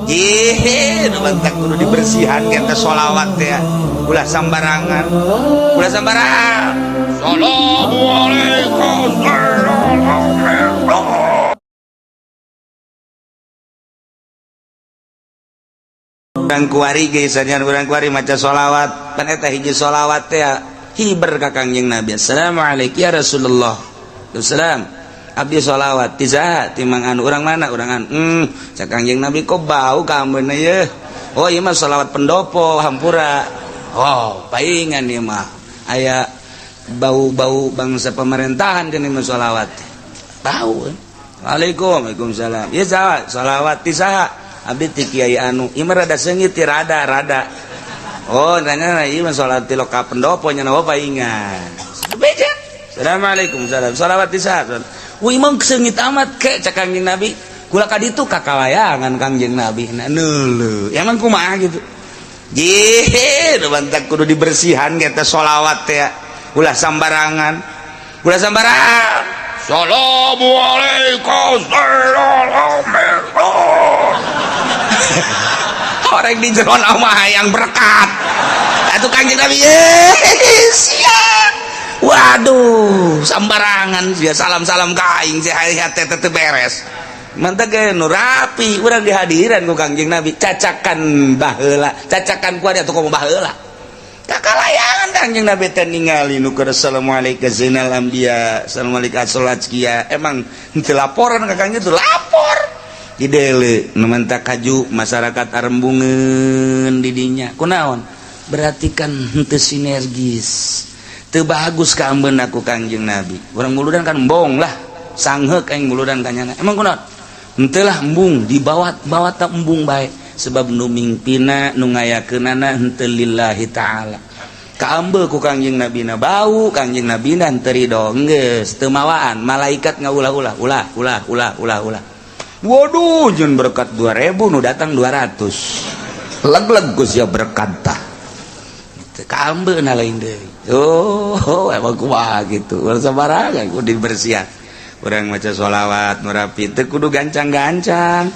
Ih, nu mantak kudu dibersihan kita sholawat ya. Ulah sambarangan. Ulah sambarangan. Assalamualaikum. Urang kuari ge sanian urang kuari maca sholawat. Pan eta hiji sholawat teh hiber ka Kangjeng Nabi. Assalamualaikum ya Rasulullah. Assalam. Abdi sholawat ti saha ti Mang Anu urang mana urang anu. Cak Kangjeng Nabi kok bau kaambeuna ye. Oh ieu mah sholawat pendopo hampura. Oh, paingan ieu mah. Aya bau-bau bangsa pemerintahan geuning mah sholawat. Bau. Waalaikum, waalaikumsalam. Ieu saha? Sholawat ti saha? Abdi ti Kiai Anu. Ieu mah rada seungit ti rada-rada. Oh, nanya ieu mah sholawat ti loka pendopo nya nawa paingan. Beja. Assalamualaikum, salam. Sholawat ti saha? Wih emang seungit amat ke cak Kangjeng Nabi. Kula ka ditu kakalayangan Kangjeng Nabi. Nah, neuleuh. Emang kumaha gitu. Jih, nu mantak kudu dibersihan kita sholawat teh. Ulah sambarangan. Ulah sambarangan. Assalamualaikum. Orang di jero mah hayang berkat. Atuh Kangjeng Nabi siap. Waduh, sambarangan dia salam-salam ka aing sih hayat teh teu beres. Mantap ge nu rapi urang dihadiran ku Kangjeng Nabi cacakan baheula, cacakan ku atuh komo baheula. Kakalayangan Kangjeng Nabi teh ningali nu keur assalamualaikum zainal anbiya, assalamualaikum salat kia. Emang henteu laporan ka Kangjeng teu lapor. Didele nu mantak kaju masyarakat arembungeun di dinya. Kunaon? Berarti kan henteu sinergis. Teu bagus kaambeun aku Kangjeng Nabi. Urang muludan kan embong lah. Sangheuk aing muludan kanyana. Emang kunaon? Henteu lah embung dibawa bawa ta embung bae sebab nu mingpina nu ngayakeunana henteu lillahi taala. Kaambe ku Kangjeng Nabi na bau Kangjeng Nabi na henteu ridho geus teu mawaan malaikat ngaulah-ulah ulah ulah ulah ulah ulah. Waduh jeung berkat 2000 nu datang 200. Leg-leg geus ya berkat tah. Kaambe na lain deui. Oh, emang kumaha gitu. Urang sabarangan kudu dibersihan. Urang maca sholawat nu rapi teu kudu gancang-gancang.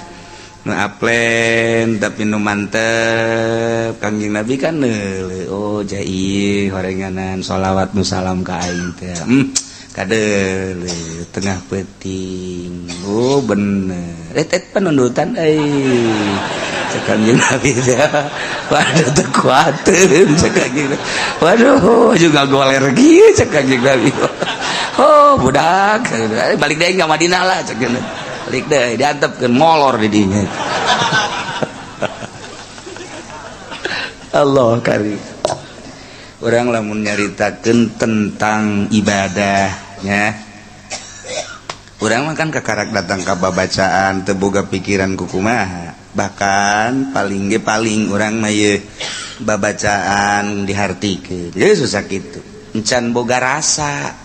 Nu aplen tapi nu mantep. Kangjeng Nabi kan neuleuh. Oh, jai horenganan sholawat nu salam ka aing teh. Kadeuleuh tengah peuting. Oh, bener. Et et penundutan euy. Cek Kangjeng Nabi teh. Waduh teu kuateun cek Kangjeng. Waduh juga goler kieu cek Kangjeng Nabi. Oh, budak balik deui ka Madinah lah cek Nabi. Balik deui diantepkeun molor di dinya. Allah karim. Urang lamun nyaritakeun tentang ibadahnya. Urang mah kan kakarak datang ka babacaan teu boga pikiran kukumaha. Bahkan paling ge paling urang mah ye babacaan dihartikeun. Ye susah kitu. Encan boga rasa.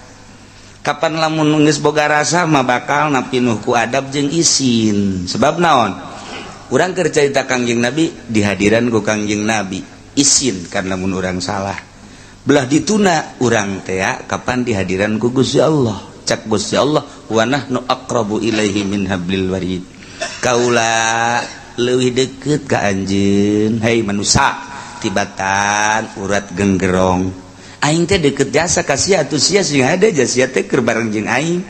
Kapan lamun geus boga rasa mah bakal napinuh ku adab jeung isin. Sebab naon? Urang keur carita Kangjeng Nabi dihadiran ku Kangjeng Nabi. Isin kan lamun urang salah. Belah dituna urang teh kapan dihadiran ku Gusti Allah. Cak Gusti Allah wa nahnu aqrabu ilaihi min hablil warid. Kaula leuwih deket ka anjeun hei manusa tibatan urat genggerong. Aing teh deket jasa ka sia atuh sia sing hade sia teh keur bareng jeung aing.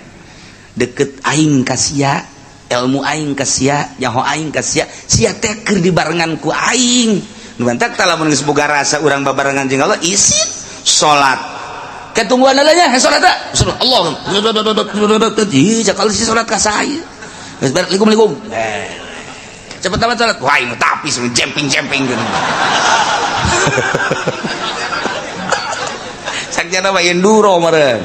Deket aing ka sia, ilmu aing ka sia, nyaho aing ka sia, sia teh keur dibarengan ku aing. Nu mantak tah lamun geus boga rasa urang babarengan jeung Allah isin salat. Ketungguan nya salat teh. Allah. Ih, cakal si salat ka saya. Geus beres likum-likum. Cepet amat salat. Wah, ini tapi jemping-jemping gitu. Sakjana mah enduro meureun.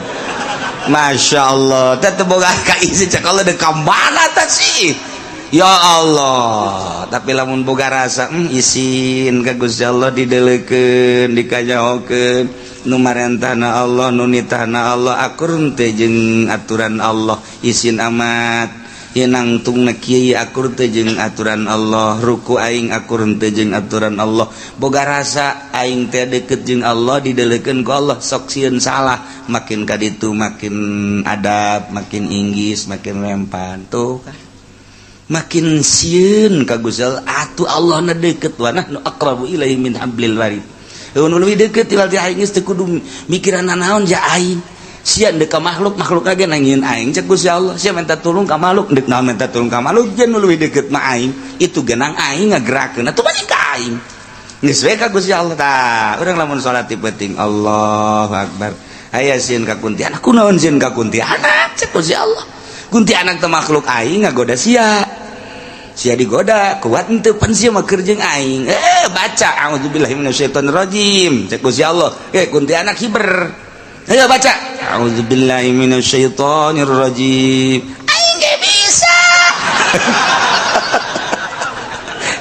Masya Allah, teh teu boga ka isi cak Allah deuk ka mana tah sih? Ya Allah, tapi lamun boga rasa isin ka Gusti Allah dideleukeun, dikanyahokeun, nu marentahna Allah, nu nitahna Allah, akur teh jeung aturan Allah, isin amat. Ieu nangtungna kieu akur teh jeung aturan Allah, ruku aing akur teh jeung aturan Allah. Boga rasa aing teh deket jeung Allah dideleukeun ku Allah, sok sieun salah, makin ka ditu makin adab, makin inggis, makin lempan tuh kan. Makin sieun ka Gusti Allah atuh Allah na deukeut, wa nahnu aqrabu ilaihi min hablil warid. Nu leuwih deukeut ti aing geus teu kudu mikiran naon ja aing. Sia deuk ka makhluk, makhluk ge nangieun aing cek Gusti Allah. Sia minta tulung ka makhluk, deuk naon minta tulung ka makhluk, jeung nu leuwih deukeut mah aing. Itu genang aing ngagerakeun atuh balik ka aing. Geus we ka Gusti Allah tah. Urang lamun salat ti penting Allahu akbar. Aya sieun ka kuntilanak, kunaon sieun ka kuntilanak cek Gusti Allah. Kuntilanak teh makhluk aing ngagoda sia. Sia digoda kuat henteu pan sia mah keur jeung aing. Baca auzubillahi minasyaitonirrajim cek Gusti Allah. Kuntilanak hiber. Ayo baca auzubillahi minasyaitonirrajim. Aing ge bisa.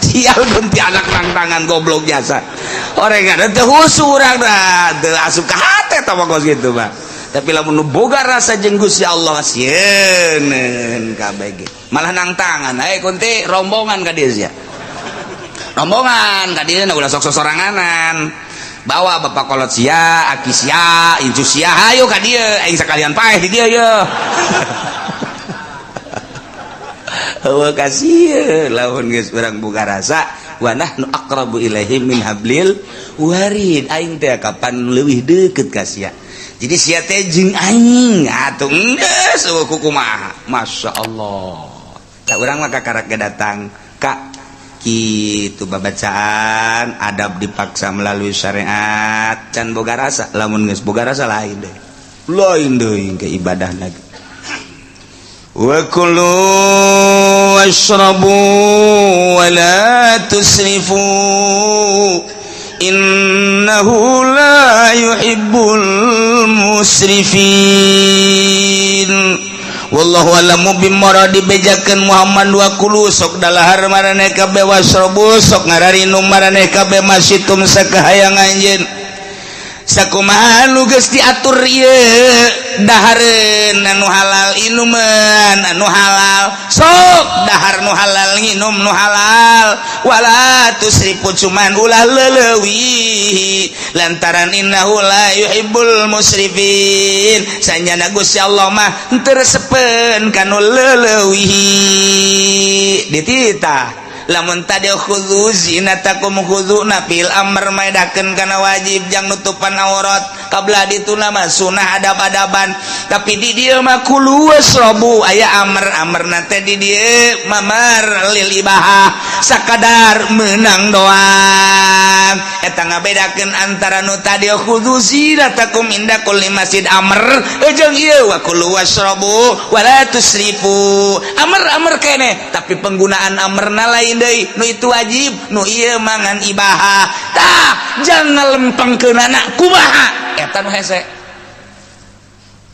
Sial kuntilanak nang tangan goblok jasa. Orang ada teu husu urang dah teu asup ka hate tah mah kos kitu mah. Tapi lamun nu boga rasa jeung Gusti Allah sieun kabeh ge. Malah nang tangan, "Hey kunti, rombongan ka dieu sia." Rombongan ka dieu ulah sok sosoranganan. Bawa bapak kolot sia, aki sia, incu sia, hayu ka dieu, aing sakalian paeh di dieu ye. Eueuh kasieun lamun geus urang boga rasa wa nahnu aqrabu ilaihi min hablil warid. Aing teh kapan leuwih deukeut ka sia. Jadi sia teh jeung aing atuh geus eueuh kumaha. Masya Allah. Tah urang mah kakarak ge datang ka kitu babacaan adab dipaksa melalui syariat can boga rasa. Lamun geus boga rasa lain deui. Lain deui ke ibadah lagi. Wa kulu washrabu wa la tusrifu innahu la yuhibbul musrifin. Wallahu a'lamu bimuradi. Bejakeun Muhammad, wa kulu sok dalahar maraneh kabeh, wasrobu sok ngararinum maraneh kabeh, masyitum sakahayang anjeun. Sakumaha nu geus diatur ieu, dahareun anu halal, inuman anu halal, sok dahar nu halal, nginum nu halal, wala tusrifu cuman ulah leuwih, lantaran innahu la yuhibbul musrifin, sanyana Gusti Allah mah henteu resepeun kanu leuwih. Dititah lamun tadi khudzu zinatakum, khudzu na fil amr maedakeun kana wajib jang nutupan aurat, kabla dituna mah sunah adab-adaban, tapi di dieu mah kulu wasrabu aya amr, amrna teh di dieu mamar lil ibahah, sakadar menang doang. Eta ngabedakeun antara nu tadi khudzu zinatakum inda kulli masjid amr jeung ieu wa kulu wasrabu wala tusrifu amr, amr kene, tapi penggunaan amrna lain deui. Nu itu wajib, nu ieu mangan ibahah. Tah jangan lempengkeunana kumaha eta nu hese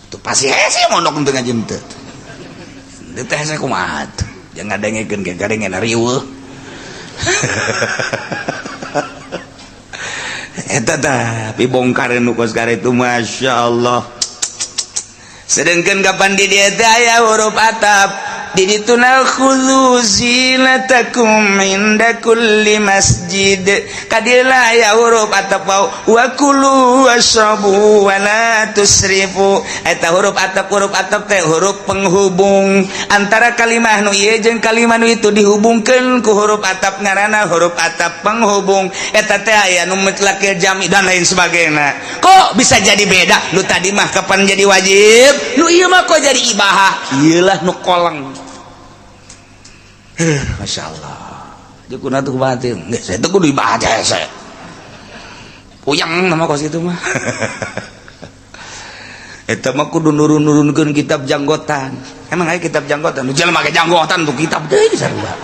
tuh, pasti hese mondok teu ngaji teu teu hese kumaha tuh, jangan ngadengekeun ge gadengeun riweuh eta. Tah dibongkar nu kos itu, Masya Allah. Sedangkan kapan di dieu teh aya huruf ataf di dituna, khudzu zinatakum inda kulli masjid, kadila aya huruf ataf wa kulu wasrabu wa la tusrifu. Eta huruf ataf, huruf ataf teh huruf penghubung antara kalimah nu ieu jeung kalimah nu itu, dihubungkeun ku huruf ataf, ngaranna huruf ataf penghubung. Eta teh aya nu mutlakil jami dan lain sebagainya. Kok bisa jadi beda? Nu tadi mah kapan jadi wajib, nu ieu mah kok jadi ibahah? Ieulah nu koleng. Masya Allah. Dia kuna tuh batin. Nggak, saya tuh kudu ibadah saya. Puyeng nama kos itu mah. Eta mah kudu nurun-nurunkeun kitab janggotan. Emang aya kitab janggotan? Nu jelema make janggotan tuh kitab deui sarua.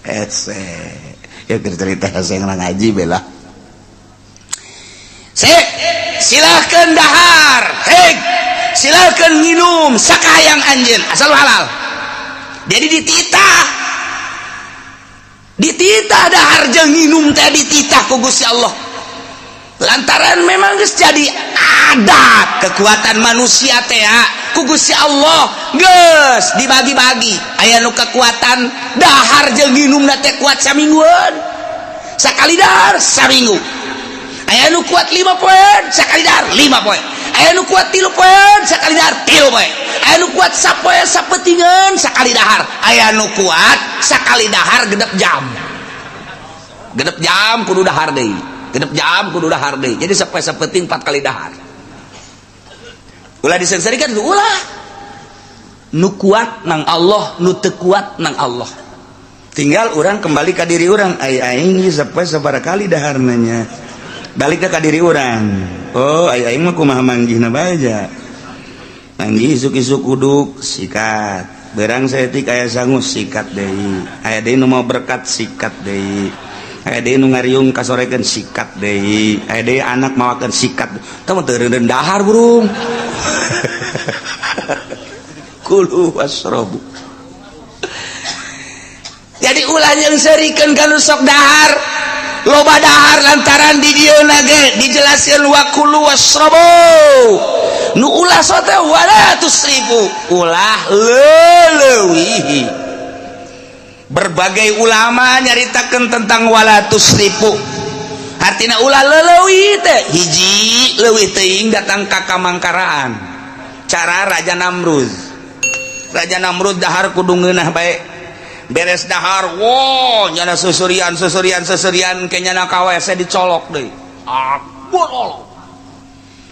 Hese. Ya keur cerita hese ngaji bela. Sik, silakan dahar. Hei, silakan minum sakahayang anjeun asal halal. Jadi dititah, dititah dahar jeung minum teh dititah ku Gusti Allah, lantaran memang geus jadi adat kekuatan manusia teh ku Gusti Allah geus dibagi-bagi. Aya nu kekuatan dahar jeung minumna teh kuat samingguan, sakali dahar saminggu. Aya nu kuat 5 poe, sakali dahar 5 poe. Aya nu kuat 3 poe sakali dahar 3 poe. Aya nu kuat sapoe sapetingan sakali dahar. Aya nu kuat sakali dahar genep jam. Genep jam kudu dahar deui. Genep jam kudu dahar deui. Jadi sapoe sapeting 4 kali dahar. Ulah disengsarikan ulah. Nu kuat nang Allah, nu teu kuat nang Allah. Tinggal orang kembali ke diri orang, ai aing sapoe sabaraha kali daharna nya. Balik ke diri orang. Oh, ai aing mah kumaha manggihna bae. Manggih isuk-isuk uduk sikat. Berang saeutik aya sangu sikat deui. Aya deui nu mau berkat sikat deui. Aya deui nu ngariung kasorekeun sikat deui. Aya deui anak mawakeun sikat. Tah mah teu dahar burung. Kulu wasrobu. Jadi ulah nyeungseurikeun ka nu sok dahar. Loba dahar lantaran di dieu ge dijelaskeun wa kulu wasrobu. Nu ulah sote wala tusrifu, ulah leulewihi. Berbagai ulama nyaritakeun tentang wala tusrifu. Artina ulah leulewi teh hiji leuwih teuing datang ka kamangkaraan. Cara Raja Namrud. Raja Namrud dahar kudu ngeunah bae. Beres dahar, wow, nyana susurian susurian susurian ke nyana ka WC dicolok deui. Ah, bolol.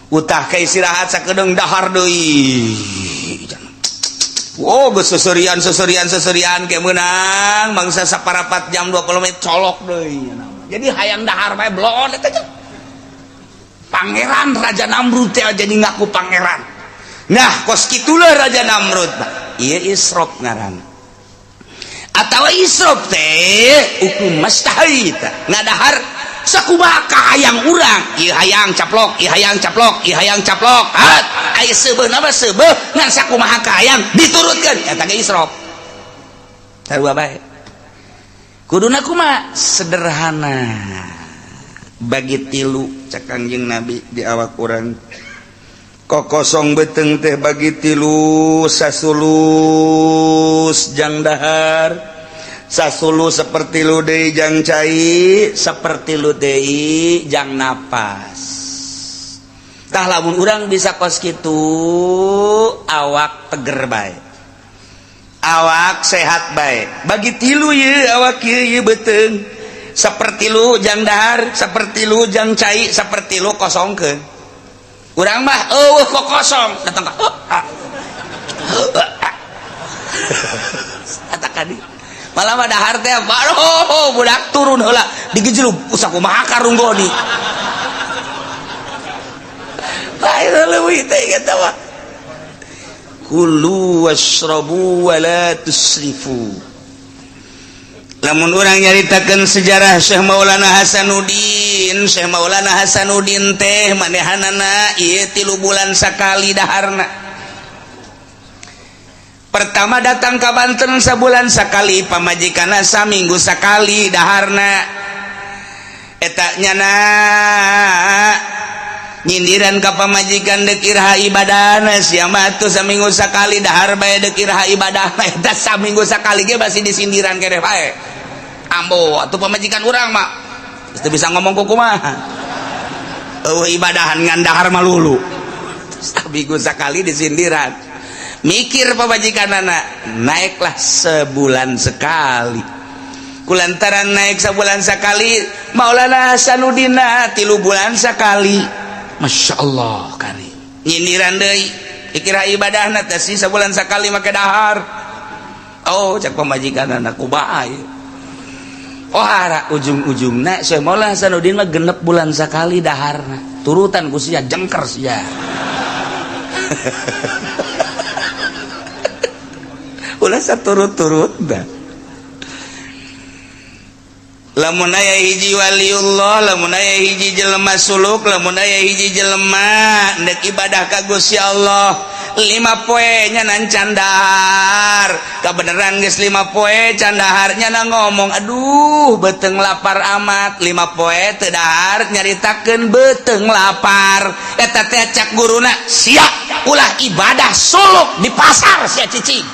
Utah ke istirahat sakedeung dahar deui. Wow, geus susurian susurian susurian ke meunang mangsa saparapat jam 20 menit colok deui. Jadi hayang dahar bae blon eta. Pangeran Raja Namrud teh jadi ngaku pangeran. Nah, kos kitulah Raja Namrud. Ieu israf ngaran. Atau israf teh hukum mastahaita ngadahar sakumaha kahayang urang, ieu hayang caplok, ieu hayang caplok, ieu hayang caplok. Hat aya seubeuh mah seubeuh ngan sakumaha kahayang diturutkeun eta ge israf. Sarua bae. Kuduna kumaha? Sederhana. Bagi tilu cek Kangjeng Nabi di awak urang. Kokosong beteng teh bagi tilu, sasulus jang dahar, sasulu seperti lu deui jang cai, seperti lu deui jang napas. Tah lamun urang bisa kos kitu awak teger bae, awak sehat bae. Bagi tilu ye awak ye, ye beteng seperti lu jang dahar, seperti lu jang cai, seperti lu kosongkeun. Urang mah eueuh kok kosong datang ka oh, ah. Ah. Eta kadi malah mah dahar teh baroh budak turun heula digejlug usah kumaha karunggoni. Lain leuwih teh eta mah. Kulu washrabu wa la tusrifu. Lamun urang nyaritakeun sejarah Syekh Maulana Hasanuddin, Syekh Maulana Hasanuddin teh manehanana ieu 3 bulan sakali daharna. Pertama datang ka Banten sabulan sakali, pamajikanna saminggu sakali daharna. Eta nyana nyindiran ka pamajikan deuk iraha ibadahna sia mah atuh saminggu sakali dahar bae deuk iraha ibadahna. Eta saminggu sakali ge masih disindiran keneh bae. Ambo atuh pamajikan urang mah geus teu bisa ngomong kumaha. Eueuh ibadahan ngan dahar malulu. Saminggu sakali disindiran. Mikir pamajikanana, naiklah sebulan sekali. Kulantaran naik sebulan sekali, Maulana Hasanuddin 3 bulan sekali. Masya Allah kari nyindiran deui dikira ibadahna teh sih sebulan sekali make dahar. Oh cek pamajikanana kumaha ieu. Oh ara ujung-ujungna Syekh Maulana Hasanuddin mah 6 bulan sekali daharna. Turutan ku sia jengker sia. Ulah saturut-turut dah. Lamun aya hiji waliullah, lamun aya hiji jelema suluk, lamun aya hiji jelema ndek ibadah ka Gusti Allah 5 poe nya nan candahar. Kabeneran geus 5 poe candahar nya na ngomong aduh beuteung lapar amat 5 poe teu dahar nyaritakeun beuteung lapar. Eta teh cak guruna sia ulah ibadah suluk di pasar sia cicing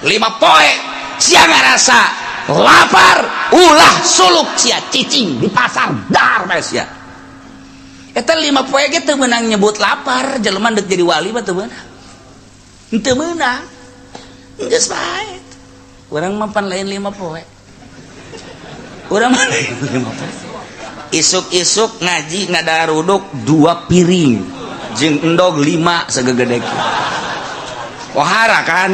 5 poe sia ngarasa lapar ulah suluk sia cicing di pasar dahar bae sia. Eta 5 poe ge teu meunang nyebut lapar, jelema deuk jadi wali mah teu meunang. Teu meunang. Geus bae. Urang mah pan lain 5 poe. Urang mah lain 5 poe. Isuk-isuk ngaji ngadaruduk 2 piring jeung endog 5 sagegede kieu. Wahara kan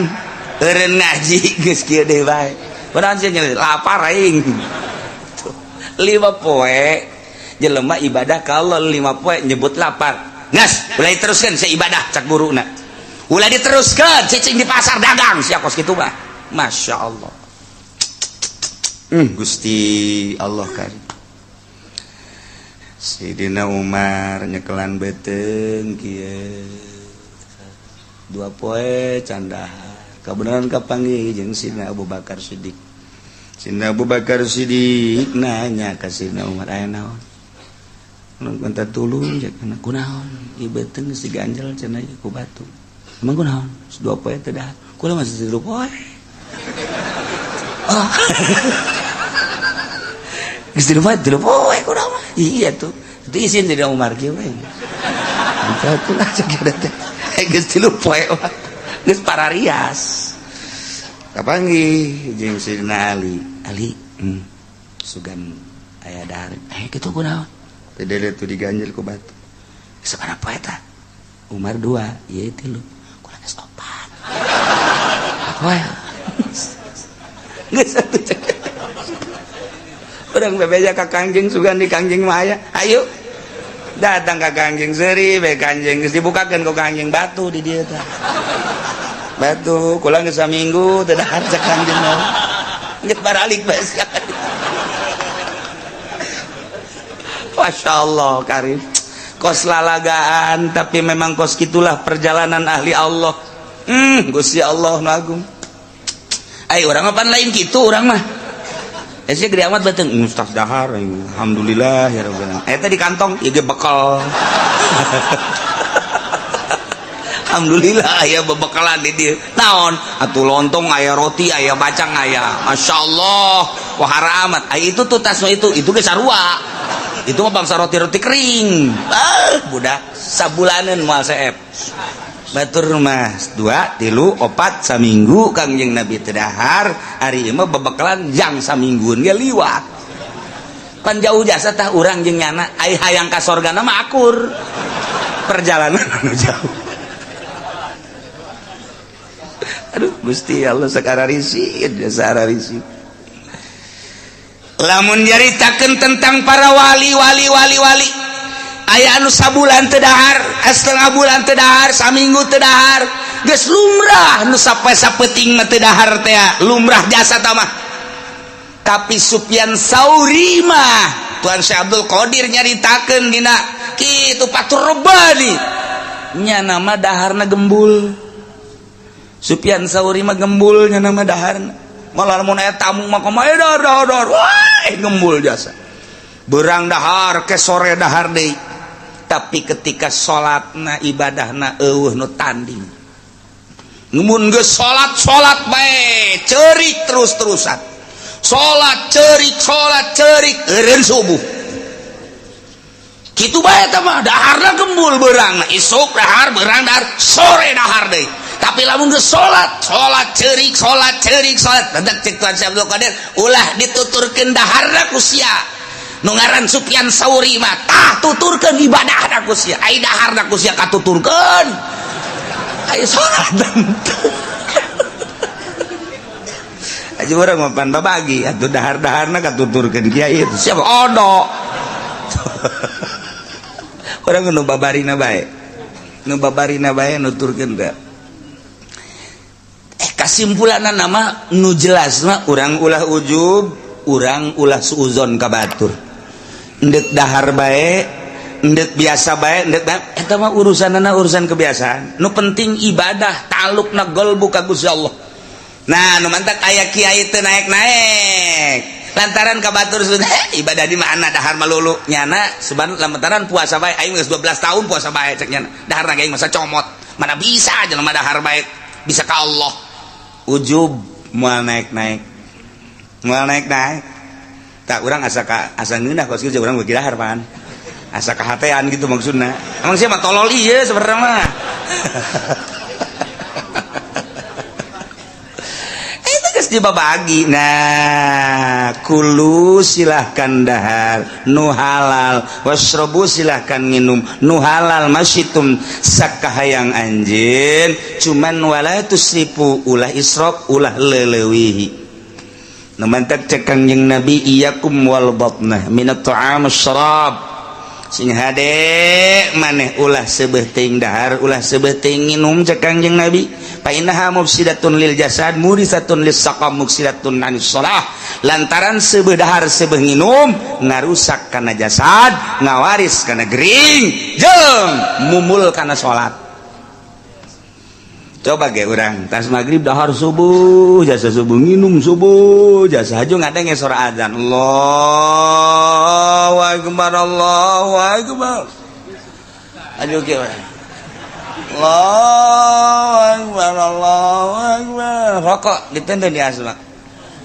eureun ngaji geus kieu deui bae. Urang sih lapar aing. 5 poe jelema ibadah kalau 5 poe nyebut lapar. Ngas, ulah diteruskeun saya ibadah cak guruna. Ulah diteruskeun cicing di pasar dagang sia kos kitu mah. Masya Allah. Gusti Allah karim. Sidina Umar nyekelan beuteung kieu. 2 poe candahar. Kabeneran kapanggih jeung Sidina Abu Bakar Siddiq. Sidina Abu Bakar Siddiq nanya ka Sidina Umar, aya naon? Minta tulung cek kunaon? Ieu beuteung geus diganjel cenah ku batu. Emang kunaon? 2 poe teu dahar. Kula masih 3 poe. Oh. Geus 3 poe, 3 poe kunaon mah? Iya tuh. Itu isin Sidina Umar kieu we. Minta cek teh. Geus 3 poe mah. Geus pararias. Kapanggih jeung Sidina Ali. Ali, sugan aya dahar. Kitu kunaon? Teu tuh diganjel ku batu. Sabaraha poe eta? Umar 2, ieu 3. Kula geus 4. Poe. Geus atuh cek. Urang bebeja ka Kangjeng sugan di Kangjeng mah aya. Ayo. Datang ka Kangjeng seuri bae Kangjeng geus dibukakeun ku Kangjeng batu di dieu tah. Batu kula geus saminggu teu dahar cek Kangjeng mah. Geus baralik bae sia. Masya Allah karim. Kos lalagaan tapi memang kos gitulah perjalanan ahli Allah. Gusti Allah nu agung. Ai urang mah pan lain kitu urang mah. Sia gede amat beuteung mustaf dahar alhamdulillah ya rabbil alamin. Eta di kantong ieu ge bekal. Alhamdulillah aya bebekalan di dieu. Naon? Atuh lontong aya roti aya bacang aya. Masyaallah, wahara amat. Ai itu tuh tasno itu ge sarua. Itu mah bangsa roti-roti kering. Ah, budak sabulaneun moal seep. Batur mah 2, 3, 4 saminggu Kangjeng Nabi teu dahar, ari ieu mah bebekalan jang saminggueun ge liwat. Pan jauh jasa tah urang jeung nyana, ai hayang ka sorgana mah akur. Perjalanan anu jauh. Aduh Gusti Allah sakara risid, jasa risid. Lamun nyaritakeun tentang para wali wali wali wali, aya anu sabulan teu dahar, setengah bulan teu dahar, saminggu teu dahar, geus lumrah nu sampai sapeuting mah teu dahar teh, lumrah jasa tah mah. Tapi Sufyan Sauri mah Tuan Syekh Abdul Qadir nyaritakeun dina kitu Fathur Rabbani, nya nama daharna gembul. Sufyan Sauri mah gembul nya nama daharna. Malah mun aya tamu mah kumaha dahar dahar dahar, wah gembul jasa. Berang dahar ke sore dahar deui. Tapi ketika salatna ibadahna eueuh nu tanding. Mun geus salat salat bae ceurik terus-terusan. Salat ceurik salat ceurik eureun subuh. Kitu bae eta mah daharna gembul beurangna, isuk dahar beurang dahar sore dahar deui. Tapi lamun geus salat salat ceurik salat ceurik salat dadak cek Tuan Syekh Abdul Qadir ulah dituturkeun daharna ku sia. Nu ngaran Sufyan Sauri mah tah tuturkeun ibadahna ku sia, ai daharna ku sia katuturkeun. Ai salat teu. Aja urang mah pan babagi atuh dahar-daharna katuturkeun kiai itu siapa odo. Urang nu babarina bae. Nu babarina bae nuturkeun teh. Kesimpulanna nama nu jelas mah urang ulah ujub, urang ulah suuzon ka batur. Endek dahar bae, endek biasa bae, endek eta mah urusanana urusan kebiasaan. Nu penting ibadah talukna golbu ka Gusti Allah. Nah, nu mantak aya kiai teu naek-naek. Lantaran ka batur sudah ibadah di mana dahar malulu nyana seban lantaran puasa bae aing geus 12 tahun puasa bae cek nyana. Daharna ge aing masa comot. Mana bisa jelema dahar bae bisa ka Allah. Ujub moal naek-naek. Moal naek-naek. Tak urang asa ka asa ngeunah kos kieu urang beuki dahar pan. Asa kahatean gitu maksudna. Emang sih mah tolol ieu sebenarnya mah. Itu geus dibabagi. Nah, kulu silahkan dahar nu halal, wasrobu silahkan nginum nu halal masyitum sakahayang anjeun, cuman wala tusrifu ulah israf ulah leleuwihi. Nu mantak cek Kangjeng Nabi iyyakum wal batnah minat ta'am syarab. Sing hade maneh ulah seubeuh teuing dahar, ulah seubeuh teuing nginum cek Kangjeng Nabi. Fa innaha mufsidatun lil jasad, murisatun lis saqam, muksidatun anis shalah. Lantaran seubeuh dahar seubeuh nginum ngarusak kana jasad, ngawaris kana gering, jeung mumul kana salat. Coba ge urang tas maghrib dahar subuh, jasa subuh nginum subuh, jasa haju ngadenge suara azan. Allahu akbar, Allahu akbar. Aduh kieu. Allahu akbar, Allahu akbar. Rokok ditenden di asma.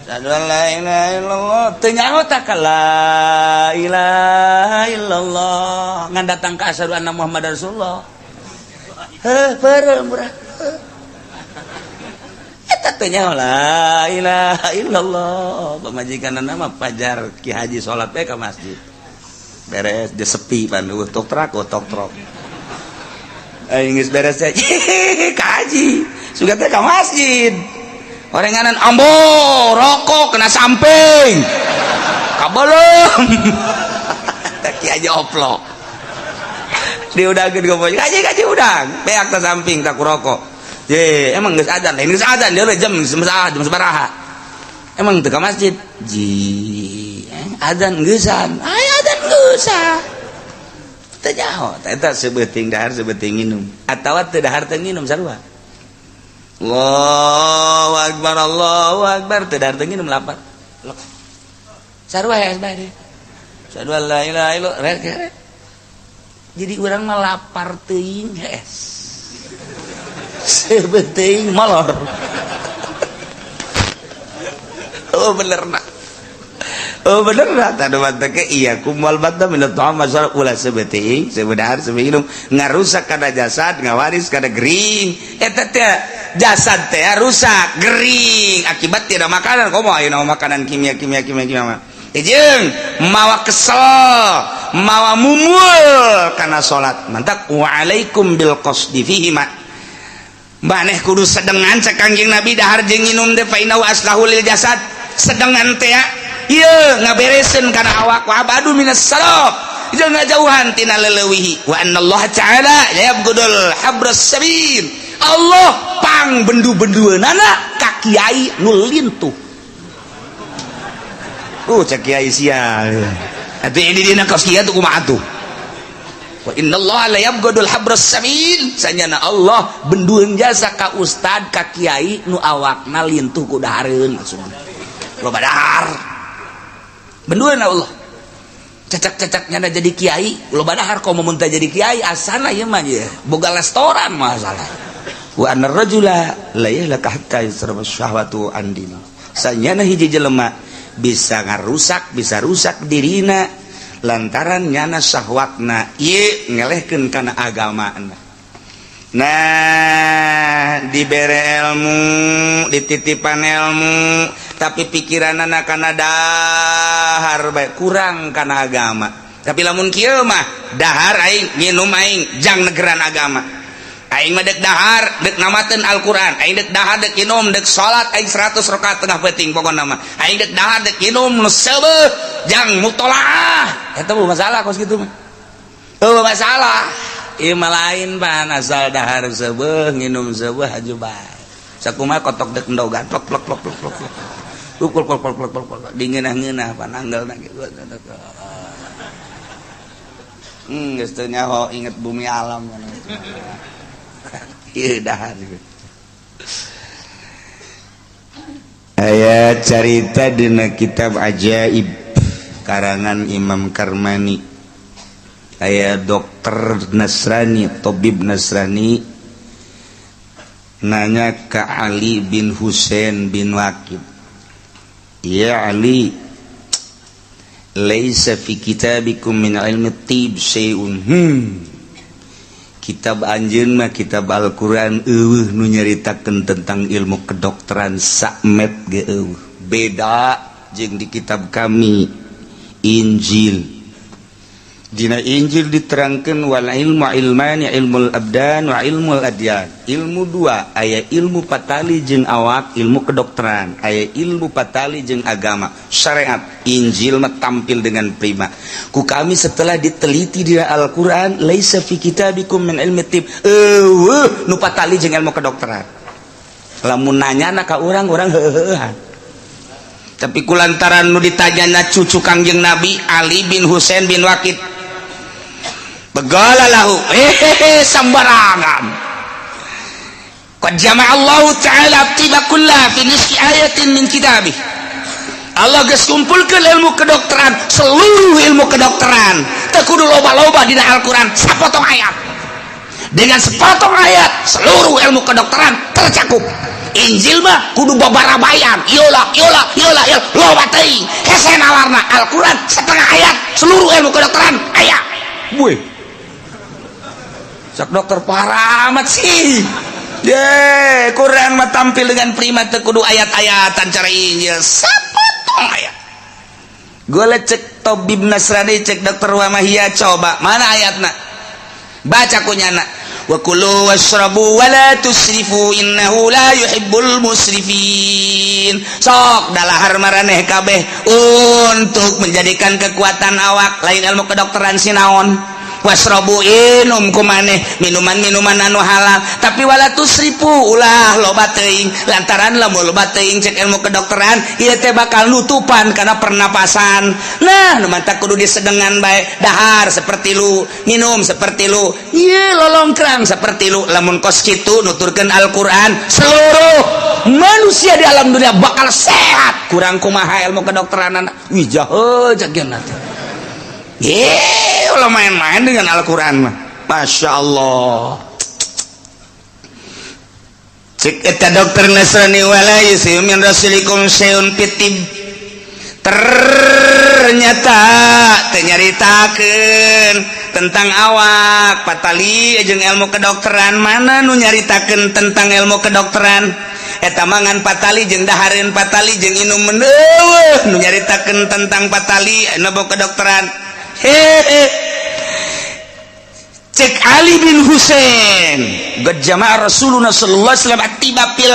Asyhadu an la ilaha illallah. Teu nyaho tak la ilaha illallah. Ngan datang ka asyhadu anna Muhammadar Rasulullah. Heuh, peureum murah. Eta la ilaha illallah. Pamajikan nama pajar Ki Haji salat we ka masjid. Beres dia sepi pan eueuh tok trak tok trok. Aing geus beres teh ka haji. Sugan teh ka masjid. Orenganan ambo rokok kena samping. Kabelum. Teh Ki Haji oplok. Diudangkeun ka haji haji udang. Beak ta samping tak rokok. Ye, emang geus adzan, lain geus adzan dia jam jam sabaraha. Emang teu ka masjid? Ji, adzan geusan. Aya adzan geusan. Teu nyaho, eta sebeuting dahar sebeuting nginum. Atawa teu dahar teu nginum sarua. Allahu akbar, Allahu akbar, teu dahar teu nginum lapar. Sarua ya bae. Asyhadu an la ilaha illallah. Jadi urang mah lapar teuing hees. Sebeting molor. Oh bener nak. Oh bener nak. Tadu mantake iya kumal batta minat ta'am masalah ulah sebeting sebedahar sebinum ngarusak kana jasad ngawaris kana gering. Eta teh jasad teh rusak gering akibat tidak makanan. Komo ayeuna makanan kimia kimia kimia kimia. Jeung mawa kesel mawa mumul kana salat. Mantak wa alaikum bil qasdi fihi ma. Maneh kudu sedengan cek Kangjeng Nabi dahar jeung nginum teh fa innahu aslahu lil jasad. Sedengan teh ieu ngabereseun kana awak wa abadu minas salaf. Jeung ngajauhan tina leleuwihi wa annallaha ta'ala yabghudul habras sabil. Allah pang bendu-bendueunana ka kiai nu lintuh. Cek kiai sia. Atuh ini dina kos kieu tuh kumaha atuh? Wa innallaha la yabghadul habras sabil. Sanyana Allah bendueun jasa ka ustad ka kiai nu awakna lintuh ku dahareun maksudna. Loba dahar. Bendueun Allah. Cecak-cecak nyana jadi kiai, loba dahar komo mun teu jadi kiai asana ieu mah ye. Boga restoran masalah. Wa annar rajula la yahlaka hatta yusraba syahwatu an dini. Sanyana hiji jelema bisa ngarusak, bisa rusak dirina lantaran nyana syahwatna ieu ngelehkeun kana agamana. Nah, dibere ilmu, dititipan ilmu, tapi pikiranana kana dahar bae kurang kana agama. Tapi lamun kieu mah dahar aing nginum aing jang negeran agama. Aing mah dek dahar dek namateun Al-Qur'an, aing dek dahar dek inum dek salat aing 100 rakaat tengah peuting pokona mah. Aing dek dahar dek inum nu seubeuh jang mutolaah. Eta mah masalah kos kitu mah. Eueuh masalah. Ieu mah lain pan asal dahar seubeuh nginum seubeuh haju bae. Sakumaha kotok dek endogan plok plok plok plok plok. Ukul plok plok plok plok plok dingeunah-ngeunah pan anggelna kitu. Geus teu nyaho inget bumi alam. Ieu dahar. Aya carita dina kitab Ajaib karangan Imam Karmani. Aya dokter Nasrani, tabib Nasrani nanya ke Ali bin Husain bin Waqid. Ya Ali, Laisa fi kitabikum min ilmi tib syai'un. Kitab anjeun mah, kitab Al-Qur'an, euweuh nu nyaritakeun tentang ilmu kedokteran, sakmet ge euweuh. Beda jeung di kitab kami, Injil. Dina Injil diterangkan wal ilmu ilmani, ilmul abdan wa ilmul adyan. Ilmu dua, aya ilmu patali jeung awak, ilmu kedokteran, aya ilmu patali jeung agama, syariat. Injil mah tampil dengan prima. Ku kami setelah diteliti di Al-Qur'an, laisa fi kitabikum min ilmi tib, euweuh nu patali jeung ilmu kedokteran. Lamun nanya na ka urang, urang heuheuhan. Tapi kulantaran nu ditanyana cucu Kangjeng Nabi, Ali bin Husain bin Wakid, begala lahu, hehehe, sembarangan. Qad jama'a Allah Ta'ala tiba kulla fi nisfi ayatin min kitabih. Allah geus kumpulkeun ilmu kedokteran, seluruh ilmu kedokteran, teu kudu loba-loba, dina Al-Qur'an sapotong ayat. Dengan sepotong ayat seluruh ilmu kedokteran tercakup. Injil mah kudu babarabayan, yola yola yola yola, loba teuing, hese nalarna. Al-Qur'an setengah ayat seluruh ilmu kedokteran aya. Wih, sok dokter parah amat sih. Ye, Quran mah tampil dengan prima, teu kudu ayat-ayatan cara Injil, sapotong ayat. Gue cek tabib Nasrani, cek dokter Wamahia, coba mana ayatna, baca kunyana, wa kulu washrabu wa la tusrifu innahu la yuhibbul musrifin. Sok dalahar maraneh kabeh untuk menjadikan kekuatan awak, lain ilmu kedokteran sinaon. Wasrobu, inum kumaneh minuman-minuman anu halal, tapi wala tusrifu, ulah loba teuing, lantaran lamun loba teuing, cek ilmu kedokteran ieu teh bakal nutupan karena pernapasan. Nah, nu mantak kudu disedengan bae, dahar seperti lu, minum seperti lu, ieu lolongkrang seperti lu. Lamun kos kitu nuturkeun Al-Qur'an, seluruh manusia di alam dunia bakal sehat. Kurang kumaha ilmu kedokteran? Wih, jahe jagian teh. Ulah main-main dengan Al-Quran mah. Masya Allah. Cek eta dokter Nasrani, wala yusiu min rasulikum syai'un fitib. Ternyata teu nyaritakeun tentang awak patali jeung ilmu kedokteran. Mana nu nyaritakeun tentang ilmu kedokteran? Eta mangan patali jeung dahareun patali jeung inum, euweuh nu nyaritakeun tentang patali ilmu kedokteran. Hehe, cek Ali bin Husain, qad jama'a Rasulullah sallallahu alaihi wasallam attiba fil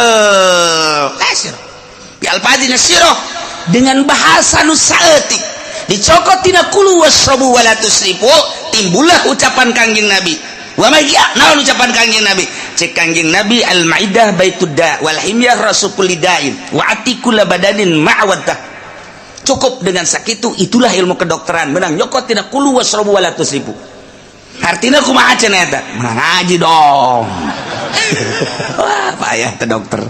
kasir bi alfadin sirah, dengan bahasa nu saeutik dicokot tina kulu wasrabu wala tusrifu, timbullah ucapan Kangjeng Nabi. Wa ma naon ucapan Kangjeng Nabi? Cek Kangjeng Nabi, al maidah baitud da wal himyah rasul kulli da'in wa ati kulla badanin ma'waddah. Cukup dengan sakitu, itulah ilmu kedokteran, menang nyokot tina kulu wasrabu wala tusrifu. Artinya kumaha cenah eta? Menang ngaji dong. Wah, payah teh dokter.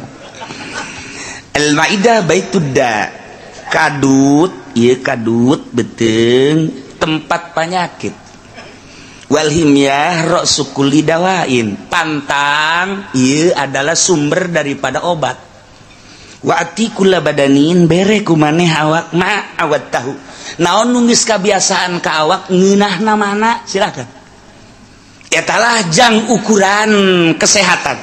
Al maidah baitud da, kadut ieu, kadut beuteung tempat penyakit. Wal himyah ra'su kulli dawain, pantang ieu adalah sumber daripada obat. Wa ati kulla badanin, bere ku maneh awak, ma awat tahu naon nu geus kabiasaan ka awak, ngeunahna mana silakan. Etalah jang ukuran kesehatan,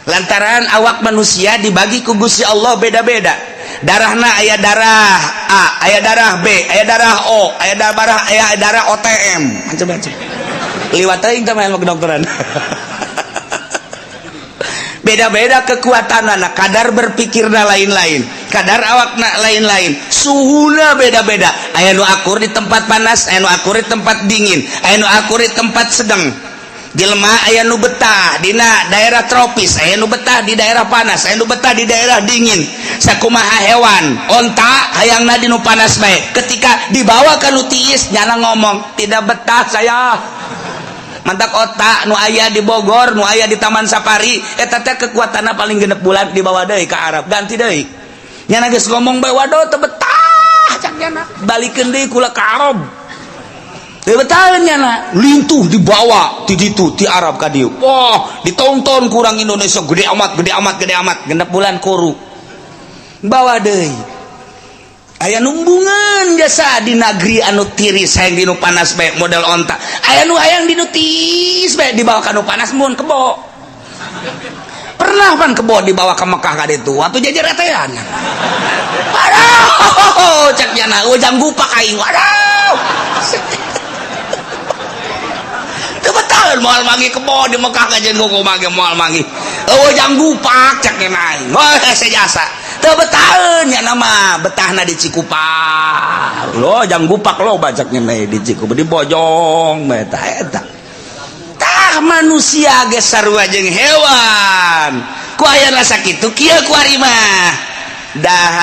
lantaran awak manusia dibagi ku Gusti Allah beda-beda darahna. Aya darah A, aya darah B, aya darah O, aya darah, aya darah OTM, macam-macam. Liwat teuing teh ilmu kedokteran. Beda-beda kekuatan anak, kadar berpikirna lain-lain, kadar awakna lain-lain, suhuna beda-beda. Aya nu akur di tempat panas, aya nu akur di tempat dingin, aya nu akur di tempat sedang. Jelema aya nu betah dina daerah tropis, aya nu betah di daerah panas, aya nu betah di daerah dingin. Sakumaha hewan, onta hayangna di nu panas bae, ketika dibawa ke nu tiis nyana ngomong, "Tidak betah saya." Mantak onta nu aya di Bogor, nu aya di Taman Safari, eta teh kekuatanna paling 6 bulan, dibawa deui ka Arab, ganti deui. Nyana geus ngomong bae, "Waduh, teu betah," cak nyana, "balikeun deui kula ka Arab." Teu betah nyana, lintuh dibawa ti ditu, ti Arab ka dieu. Wah, ditonton kurang Indonesia gede amat, gede amat, gede amat. 6 bulan kuru, bawa deui. Aya numbungan jasa di negeri anu tiris, hayang di nu panas bae model onta. Aya nu hayang di nu tiis bae, dibawa ka nu panas mun kebo. Pernah pan kebo dibawa ke Mekah ka ditu, waktu jajaretean. Aduh, cek nyana, ujang gupak aing. Waduh. Teu betah moal manggih kebo di Mekah kajian kumaha ge moal manggih. Ujang gupak cek nyana aing. Wah, sejasa. Teu betaheun nya nama betahna di Cikupa. Lo jang gupak lo bacak nyana di Cikupa di Bojong eta eta. Tah manusia ge sarua jeung hewan. Ku aya rasa kitu kieu kuari mah. Dahar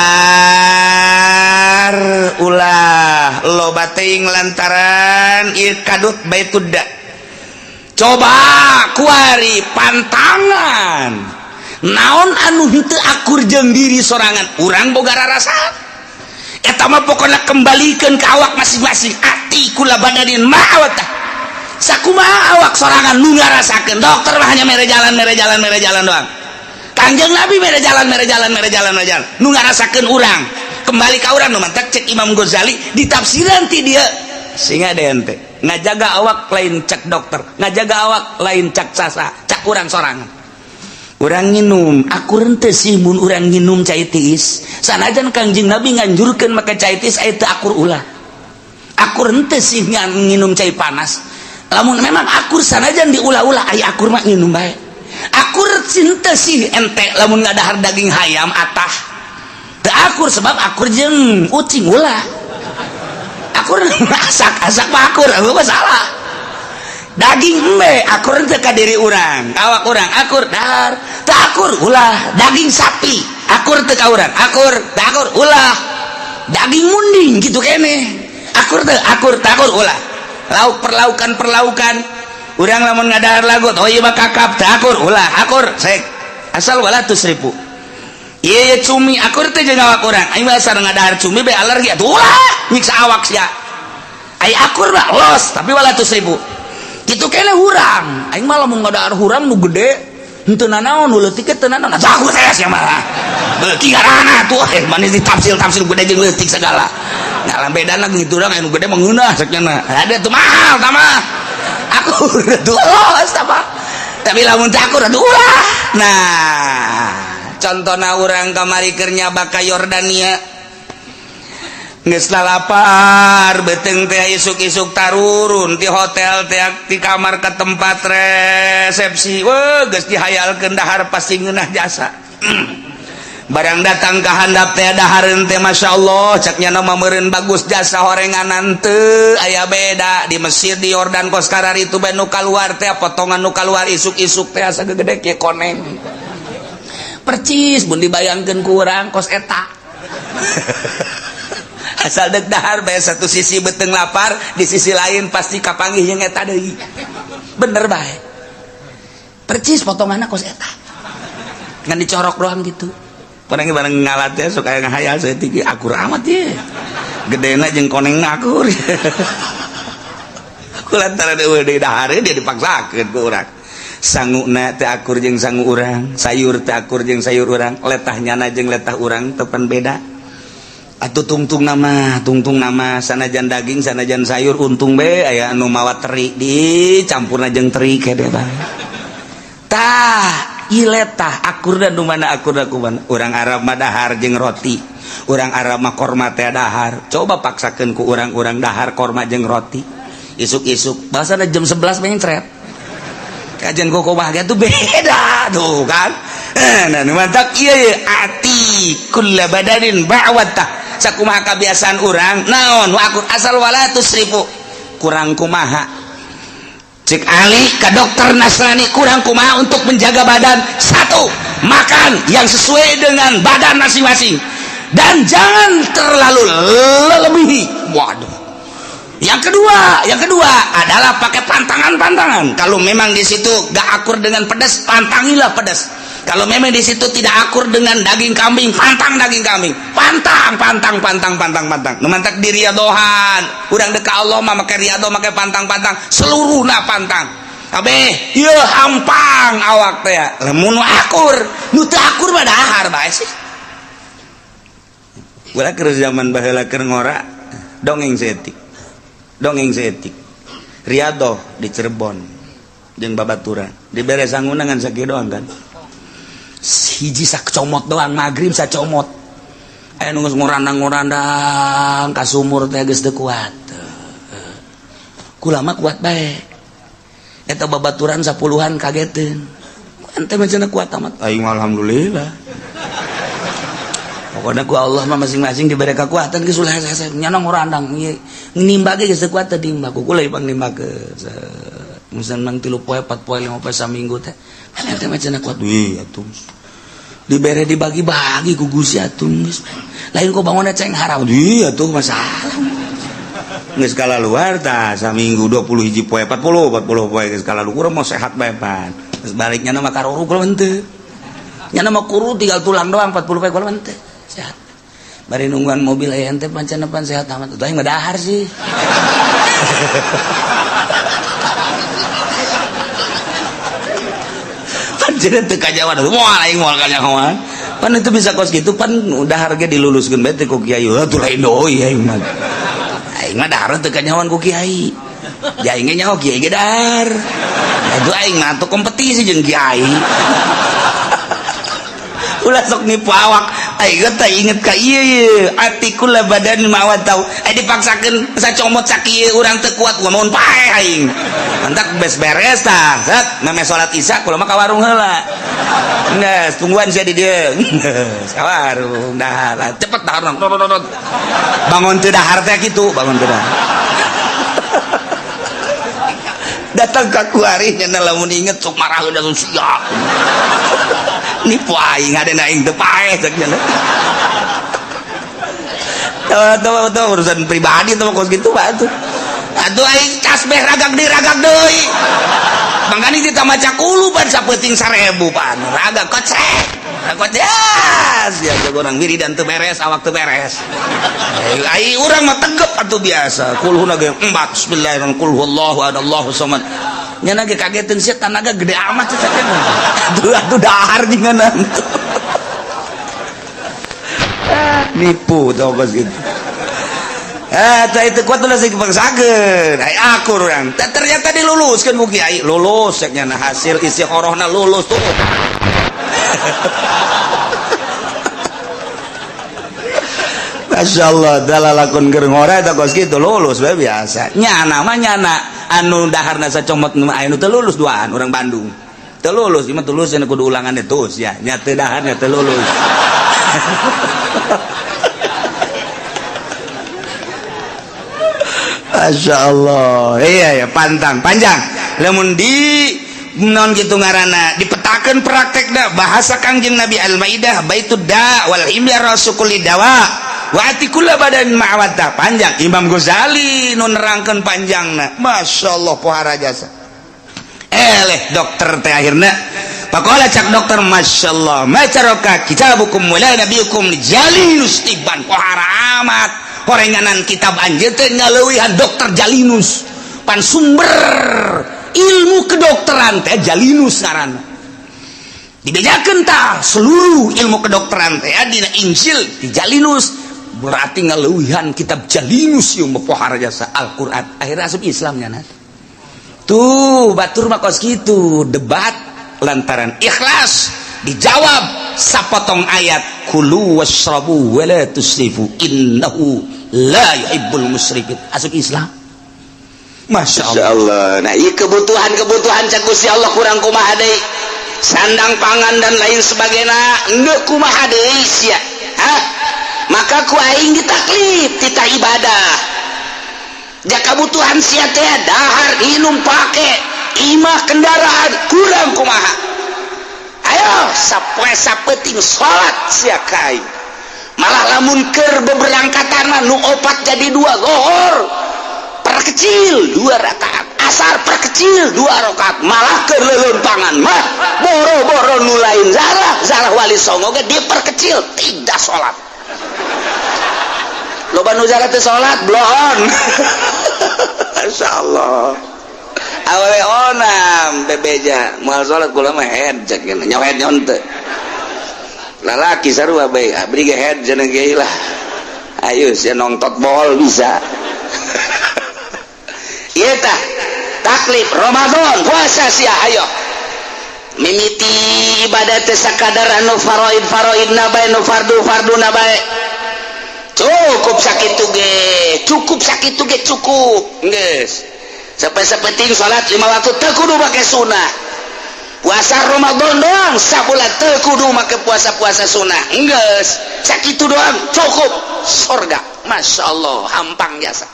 ulah loba teuing lantaran ieu kadut baitudda. Coba kuari pantangan. Naon anu henteu akur jeung diri sorangan, urang boga rarasa. Eta mah pokona kembalikan ke awak masing-masing. Ati kula badanin ma'awatah. Sakumaha awak sorangan nu ngarasakeun. Dokter mah hanya mere jalan, mere jalan, mere jalan doang. Kangjeng Nabi mere jalan, mere jalan, mere jalan, mere jalan. Nu ngarasakeun urang. Kembali ka urang nu mantak cek Imam Ghazali ditafsiran ti dia. Sehingga ada ente ngajaga awak lain cek dokter, ngajaga awak lain cek sasa, cek urang sorangan. Urang nginum, akur henteu sih mun urang nginum cai tiis. Sanajan Kangjeng Nabi nganjurkeun make cai tiis aya teu akur ulah. Akur henteu sih nginum cai panas. Lamun memang akur sanajan diulah-ulah aya akur mah nginum bae. Akur henteu sih ente lamun ngadahar daging hayam atah. Teu akur sebab akur jeung ucing ulah. Akur asak-asak mah akur, eueuh masalah. Daging embe akur teu ka diri urang, awak urang akur dahar, teu akur ulah. Daging sapi akur teu ka urang, akur, teu akur ulah. Daging munding kitu keneh. Akur teu akur, teu akur ulah. Lauk perlaukan perlaukan urang lamun ngadahar lagut, oh ieu mah kakap, teu akur ulah, akur sek. Asal wala tusrifu. Ieu ye cumi akur teu jeung awak urang. Aing mah asal ngadahar cumi be alergi atuh ulah, nyiksa awak sia. Ai akur mah los, tapi wala tusrifu. Kitu kene hurang. Aing mah lamun ngadahar hurang nu gede henteu nanaon, nu leutik teu nanaon. Atuh aku teh sia mah. Beuki ngaranna tuh manis ditafsil-tafsil gede jeung leutik segala. Nah, bedana gitu urang anu gede mah ngeunah cek nya. Ada tuh mahal tah mah. Akur tuh los tah mah. Tapi lamun teu akur atuh ulah. Nah, contohna urang kamari keur nyaba ka Yordania. Geus lapar beuteung teh isuk-isuk tarurun ti hotel teh ti kamar ke tempat resepsi. Weuh geus dihayalkeun dahar pasti ngeunah jasa. Barang datang ka handap teh dahareun teh masyaallah cek nya mah meureun bagus jasa horenganan teu aya beda di Mesir di Yordan kos kararitu bae nu kaluar teh potongan nu kaluar isuk-isuk teh asa gegede kieu koneng. Percis mun dibayangkeun ku urang kos eta. Asal dek dahar bae satu sisi beuteung lapar, di sisi lain pasti kapanggih jeung eta deui. Bener bae. Percis potonganna kos eta. Ngan dicorok doang gitu. Barang barang ngalat teh sok aya ngahayal saeutik akur amat ye. Gedena jeung konengna akur. Kulantaran eueuh deui dahar dia dipaksakeun ku urang. Sanguna teh akur jeung sangu urang, sayur teh akur jeung sayur urang, letah nyana jeung letah urang tepan beda. Atuh tungtung nama sanajan daging sanajan sayur untung be aya anu mawa teri dicampurna jeung teri kede bae. Tah ieu letah akurna nu mana akurna ku mana? Urang Arab mah dahar jeung roti. Urang Arab mah korma teh dahar. Coba paksakeun ku urang-urang dahar korma jeung roti. Isuk-isuk bahasana jam 11 mencret. Kajian koko bahagia tuh beda tuh kan. Nah, mantap iya ya ati kulla badanin ba'watah. Sakumaha kebiasaan urang naon nu akur asal wala tusrifu kurang kumaha cek Ali ke dokter Nasrani kurang kumaha untuk menjaga badan. Satu, makan yang sesuai dengan badan masing-masing dan jangan terlalu lebihi. Waduh, yang kedua adalah pakai pantangan-pantangan. Kalau memang di situ gak akur dengan pedas, pantangilah pedas. Kalau memang di situ tidak akur dengan daging kambing, pantang daging kambing. Pantang, pantang, pantang, pantang, pantang. Nu mantak di riadohan. Urang deka Allah mah make riado, make pantang-pantang, seluruhna pantang. Kabeh, ieu hampang awak teh. Lamun nu akur, nu teu akur mah dahar bae sih. Ulah keur zaman baheula keur ngora dongeng saeutik. Dongeng saeutik. Riyadhoh di Cirebon jeung babaturan. Dibere sanguna ngan sakieu doang kan. Hiji sacomot doang magrib sacomot. Aya nu geus ngorandang-ngorandang ka sumur teh geus teu kuat. Kula mah kuat bae. Eta babaturan sapuluhan kageteun. Ente mah cenah kuat amat. Aing alhamdulillah. Pokoknya ku Allah mah masing-masing diberi kekuatan geus ulah hese-hese nyana ngorandang nimba ge geus teu kuat teh nimba ku kula ipang nimba ke. Musan mang 3 poe 4 poe 5 poe saminggu teh. Ente mah cenah kuat wih atuh. Dibere dibagi-bagi ku Gusti atuh geus. Lain ku bangunna ceng haram. Ih atuh masalah. Geus kalaluar tah saminggu 20 hiji poe 40 poe geus kalaluar urang mau sehat bae pan. Geus baliknya mah karuru kula henteu. Nyana mah kuru tinggal tulang doang 40 poe kula henteu. Sehat. Bari nungguan mobil aya ente pancen pan sehat amat. Atuh aing mah dahar sih. Pancen teu kajawan. Moal aing moal kajawan. Pan itu bisa kos gitu pan udah harga diluluskeun bae teh ku kiai. Atuh lain deui aing mah. Aing mah dahar teu kanyawan ku kiai. Ja aing ge nyaho kiai ge dahar. Atuh aing mah atuh kompetisi jeung kiai. Ulah sok nipu awak. Aing teh inget ka ieu ieu atikul badan mawat tau. Ai dipaksakeun sacomot sakieu urang teu kuat gua mun paeh aing. Mantak beres beres tah. Set meme salat isya kula mah ka warung heula. Geus tungguan sia di dieu. Geus ka warung dahar. Cepet dahar. Bangun teu dahar teh kitu, bangun teu dahar. Datang ka kuari nya lamun inget sok marah udah siap. Nipu aing ada aing teu paeh cek nya. Tuh urusan pribadi tuh kos gitu pak tuh. Atuh aing tasbih ragak deui ragak deui. Mangkani kita maca kulu pan sapeuting 1000 pan. Ragak kocek. Kocek. Ya urang wiridan teu beres, awak teu beres. Ai urang mah tegep atuh biasa. Kulhuna ge 4 bismillahirrahmanirrahim. Qul huwallahu ahad, Allahu samad. Nyana ge kageteun sia tanaga gede amat sia teh. Aduh atuh dahar jeung nipu tau kos gitu. Tah itu kuat ulah sing dipaksakeun. Ai akur urang. Ternyata diluluskeun ku kiai. Lulus cek nyana hasil istikharahna lulus tuh. Masya Allah, dalalakon keur ngora eta kos kitu lulus bae biasa. Nyana mah nyana anu daharna sacomot nu aya nu teu lulus duaan urang Bandung. Teu lulus, ieu mah tulus cenah kudu ulangan terus ya. Nya teu daharna teu lulus. Masya Allah, iya ya pantang panjang. Lamun di non gitu ngaranna dipetakeun praktekna bahasa Kangjeng Nabi Al-Maidah baitud da wal himya rasukuli dawa wa atikul badan ma'wata panjang. Imam Ghazali nu nerangkeun panjangna. Masya Allah pohara jasa. Eleh dokter teh akhirna pakola cak dokter Masya Allah macaroka kitabukum wala nabiyukum Jalinus tiban pohara amat horenganan kitab anjeun teh ngaleuwihan dokter Jalinus pan sumber ilmu kedokteran teh Jalinus ngaranna dibejakeun tah seluruh ilmu kedokteran teh dina Injil di Jalinus berarti ngaleuwihan kitab Jalinus ieu mah pohara jasa Al-Qur'an akhirna asup Islam nya tuh batur mah kos kitu debat lantaran ikhlas dijawab sapotong ayat kulu wasrabu wala tusrifu innahu la yuhibbul musrifin asup Islam. Masya Allah. Nah ieu kebutuhan-kebutuhan cak Gusti Allah kurang kumaha deui sandang pangan dan lain sebagainya endeu kumaha deui sia. Hah? Maka ku aing ditaklif titah ibadah ja kabutuhan sia teh dahar minum pake imah kendaraan kurang kumaha ayo sapoe sapeting salat sia ka aing malah lamun keur beberangkatan nu opat jadi 2 zuhur perkecil 2 rakaat asar perkecil 2 rakaat malah keur leuleumpangan mah boro-boro nu lain zarah wali songo ge diperkecil tidak salat loba nu zarah teu salat bloon. Masyaallah awewe onam bebeja moal salat kula mah head cek nyaho head nyon teu lalaki sarua bae abdi ge head cenah ge lah. Ayo sia nonton bol bisa. Ieu tah taklif Ramadan, puasa sia. Ayo mimiti ibadah teh sakadar anu faraid faraid na bae, nu fardu fardu na bae. Cukup sakitu ge, cukup sakitu ge, cukup geus. Sampai sapenting salat lima waktu teu kudu make sunah. Puasa Ramadan doang sabulan, teu kudu make puasa-puasa sunah. Geus sakitu doang cukup sorga. Masya Allah, hampang jasa.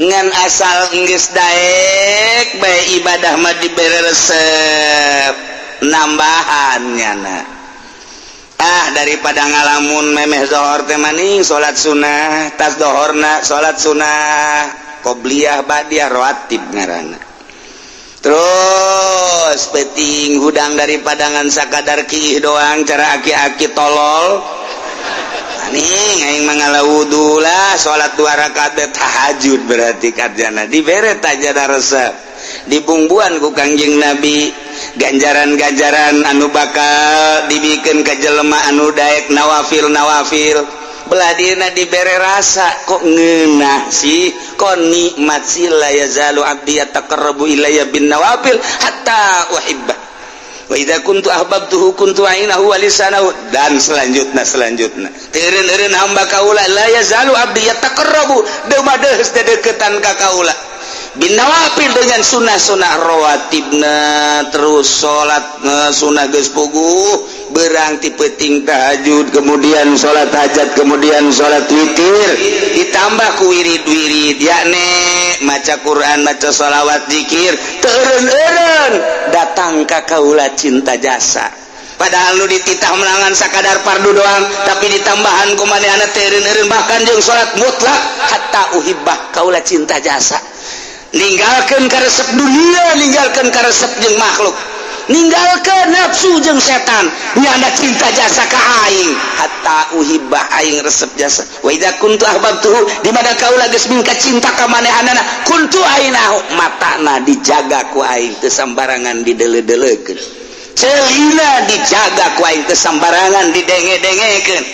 Ngan asal geus daek bae ibadah mah dibere resep nambahan nyana. Ah, daripada ngalamun, memeh zohor teh maning salat sunnah, tas dohorna salat sunnah qobliyah, ba'diyah, rawatib ngaranna. Terus peting hudang, daripada ngan sakadar kiih doang, cara aki-aki tolol nih, aing mangala wudu lah, salat dua rakaat be tahajud. Berarti karjana dibere tajana resep, dibumbuan ku Kangjeng Nabi ganjaran-ganjaran anu bakal dibikin ke jelema anu daek nawafil nawafil. Belah dina dibere rasa, kok ngeunah sih, kok nikmat sih. La yazalu abdi yataqarrabu ilayya bin nawafil hatta uhibbah, wa idza kuntu ahbabtuhu kuntu ainahu wa lisanahu, dan selanjutnya selanjutnya. Teureun-eureun hamba kaula, la yazalu abdi yataqarrabu, deus dedeketan ka kaula, bin nawafil, dengan sunnah-sunnah rawatibna. Terus salat sunnah geus puguh, berang ti peuting tahajud, kemudian salat hajat, kemudian salat witir, ditambah ku wirid-wirid, yakni maca Quran, maca sholawat, zikir. Teureun-eureun datang ka kaula cinta jasa. Padahal lu dititah melangan sakadar fardu doang, tapi ditambahan ku manehna teureun-eureun, bahkan jeung salat mutlak, hatta uhibbah, kaula cinta jasa. Ninggalkan karesep dunia, ninggalkan karesep jeung makhluk, ninggalkan nafsu jeung setan, nyanda cinta jasa ka aing, hatta uhibbah, aing resep jasa. Wa idza kuntu ahbabtuhu, di mana kaula geus mingka cinta ka manehanana, kuntu ainahu, matana dijaga ku aing teu sambarangan didele-deleukeun, celina dijaga ku aing teu sambarangan didenge-dengekeun,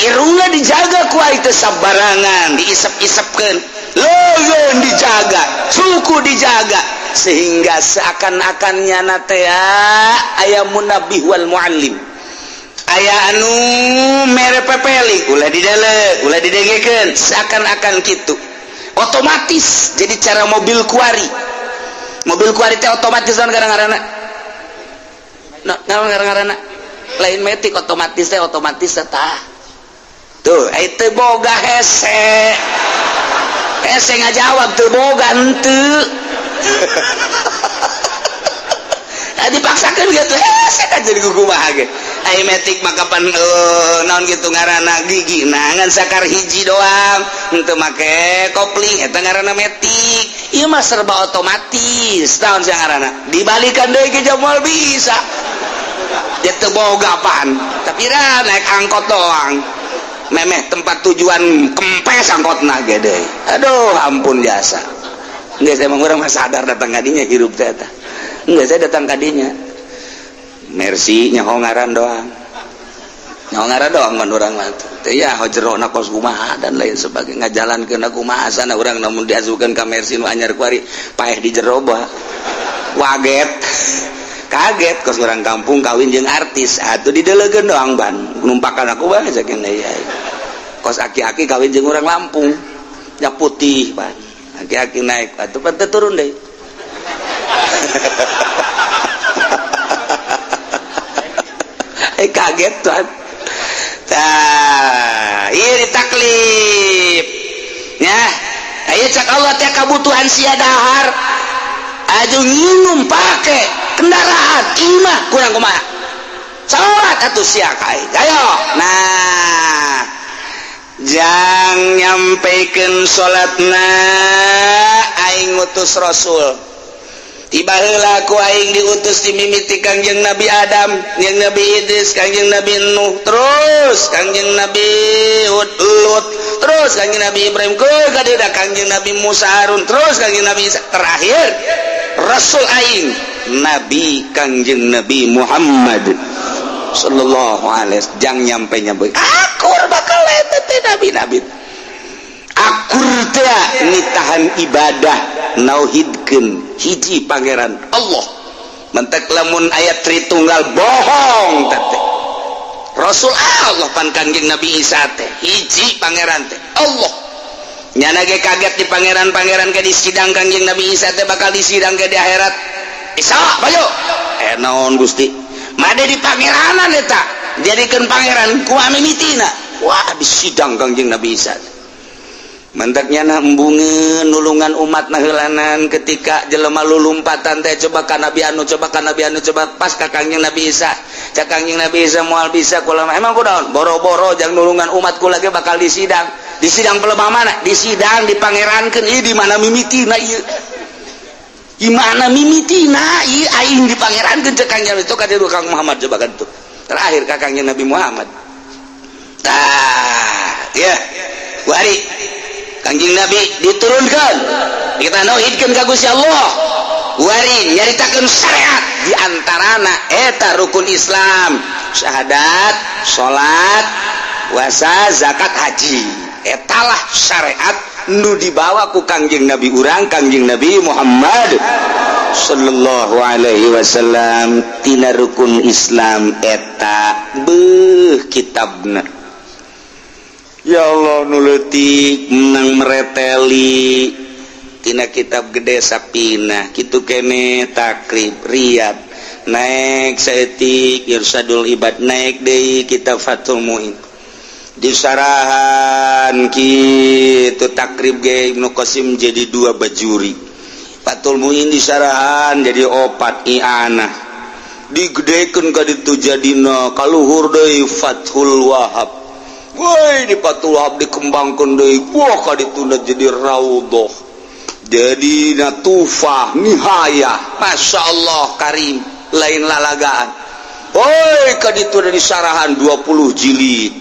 irungna dijaga ku aing teu sambarangan diisep-isepkeun, leungeun dijaga, suku dijaga, sehingga seakan-akan nyana teh aya munabih wal muallim, aya anu mere pepeli, ulah didele, ulah didengekeun, seakan-akan gitu otomatis. Jadi cara mobil kuari, mobil kuari teh otomatis naon ngaran-ngaranna? Nah, naon ngaran-ngaranna? Lain metik, otomatis teh, otomatis teh tuh itu boga hese hese ngajawab tuh boga henteu. Nah, dipaksakan gitu hese kan jadi kumaha ge. Ai metik mah kapan naon gitu ngaranna, gigi nah ngan sakar hiji doang, henteu make kopling, eta ngaranna metik. Ieu mah serba otomatis, naon sih ngaranna, dibalikan deui ke moal bisa. Dia teu boga apaan, tapi ra naik angkot doang, memeh tempat tujuan kempes angkotna gede. Aduh, ampun jasa. Enggak, saya emang orang mah sadar datang kadinya hirup teh eta. Enggak, saya datang kadinya Mercy, nyaho ngaran doang, nyaho ngaran doang man urang mah teh ya jerona kos kumaha dan lain sebagainya, ngajalankeun kumaha sana urang. Namun diasukeun ka Mercy nu anyar kuari, paeh di jero waget, kaget kos orang kampung kawin jeung artis atuh didelegeun doang ban numpakan aku bae saking ya. Kos aki-aki kawin jeung orang Lampung ya, putih ban, aki-aki naik atuh pan turun deh. Eh, kaget tuh. Tah, ieu ditaklif ya. Ayo cak Allah teh, kabutuhan sia dahar aju, nginum, pake kendaraan, imah, kurang kumaha? Salat atuh sia kai. Ayo nah, jang nyampaikan salatna aing ngutus rasul. Tiba heula ku aing diutus dimimiti Kangjeng Nabi Adam, jeung Nabi Idris, Kangjeng Nabi Nuh, terus Kangjeng Nabi Hud, Lut, terus Kangjeng Nabi Ibrahim, ke kadida Kangjeng Nabi Musa, Harun, terus Kangjeng Nabi Isa, terakhir rasul aing Nabi Kangjeng Nabi Muhammad sallallahu alaihi. Jang nyampe nyampe akur bakal eta. teh nabi-nabi akur teh nitahan ibadah, nauhidkeun hiji Pangeran Allah. Mentek lamun ayat Tritunggal bohong teh. Rasul Allah pan Kangjeng Nabi Isa teh hiji Pangeran teh Allah. Nyana ge kaget di pangeran-pangeran ke di sidang. Kangjeng Nabi Isa teh bakal disidang ke di akhirat. Isa, bayo, eh, naon Gusti, made di pangeranan eta jadikeun pangeran kumaha mimitina? Wah, di sidang Kangjeng Nabi Isa. Mentaknya na embungeun nulungan umat naheulanan. Ketika jelema lulumpatan teh, coba ka Nabi anu, coba ka Nabi anu, coba pas ka Kangjeng Nabi Isa. Cak Kangjeng Nabi Isa, moal bisa kula mah. Emang kunaon? Boro-boro jang nulungan umat, kula ge bakal disidang. Di sidang pelebah mana? Di sidang dipangerankeun. Ieu di mana mimitina ieu? Di mana mimitina ieu aing dipangerankeun? Cek Kangjeng itu ka Kang Muhammad. Coba kan tuh terakhir ka Kangjeng Nabi Muhammad. Tah ya, wari Kangjeng Nabi diturunkan, kita nauhidkeun ka Gusti Allah. Wari nyaritakeun syariat, di antarana eta rukun Islam, syahadat, salat, puasa, zakat, haji. Etalah syariat nu dibawa ku Kangjeng Nabi urang, Kangjeng Nabi Muhammad sallallahu alaihi wasallam. Tina rukun Islam eta beuh kitabna, ya Allah, nu leutik menang mereteli tina kitab gede Sapina kitu kene, Takrib, Riyad, naik saeutik Irsadul Ibad, naik deui kitab Fathul Muin disarahan kitu. Takrib ge Ibnu Qasim jadi dua bajuri, Fathul Muin disarahan jadi opat, I'anah digedekeun ka ditu jadina kaluhur deui Fathul Wahab. Woi, di Fathul Wahab dikembangkan deui, wah, ka ditunda jadi Raudhah, jadi Natufah, Nihayah. Masya Allah Karim, lain lalagaan. Woi, ka ditunda disarahan 20 jilid.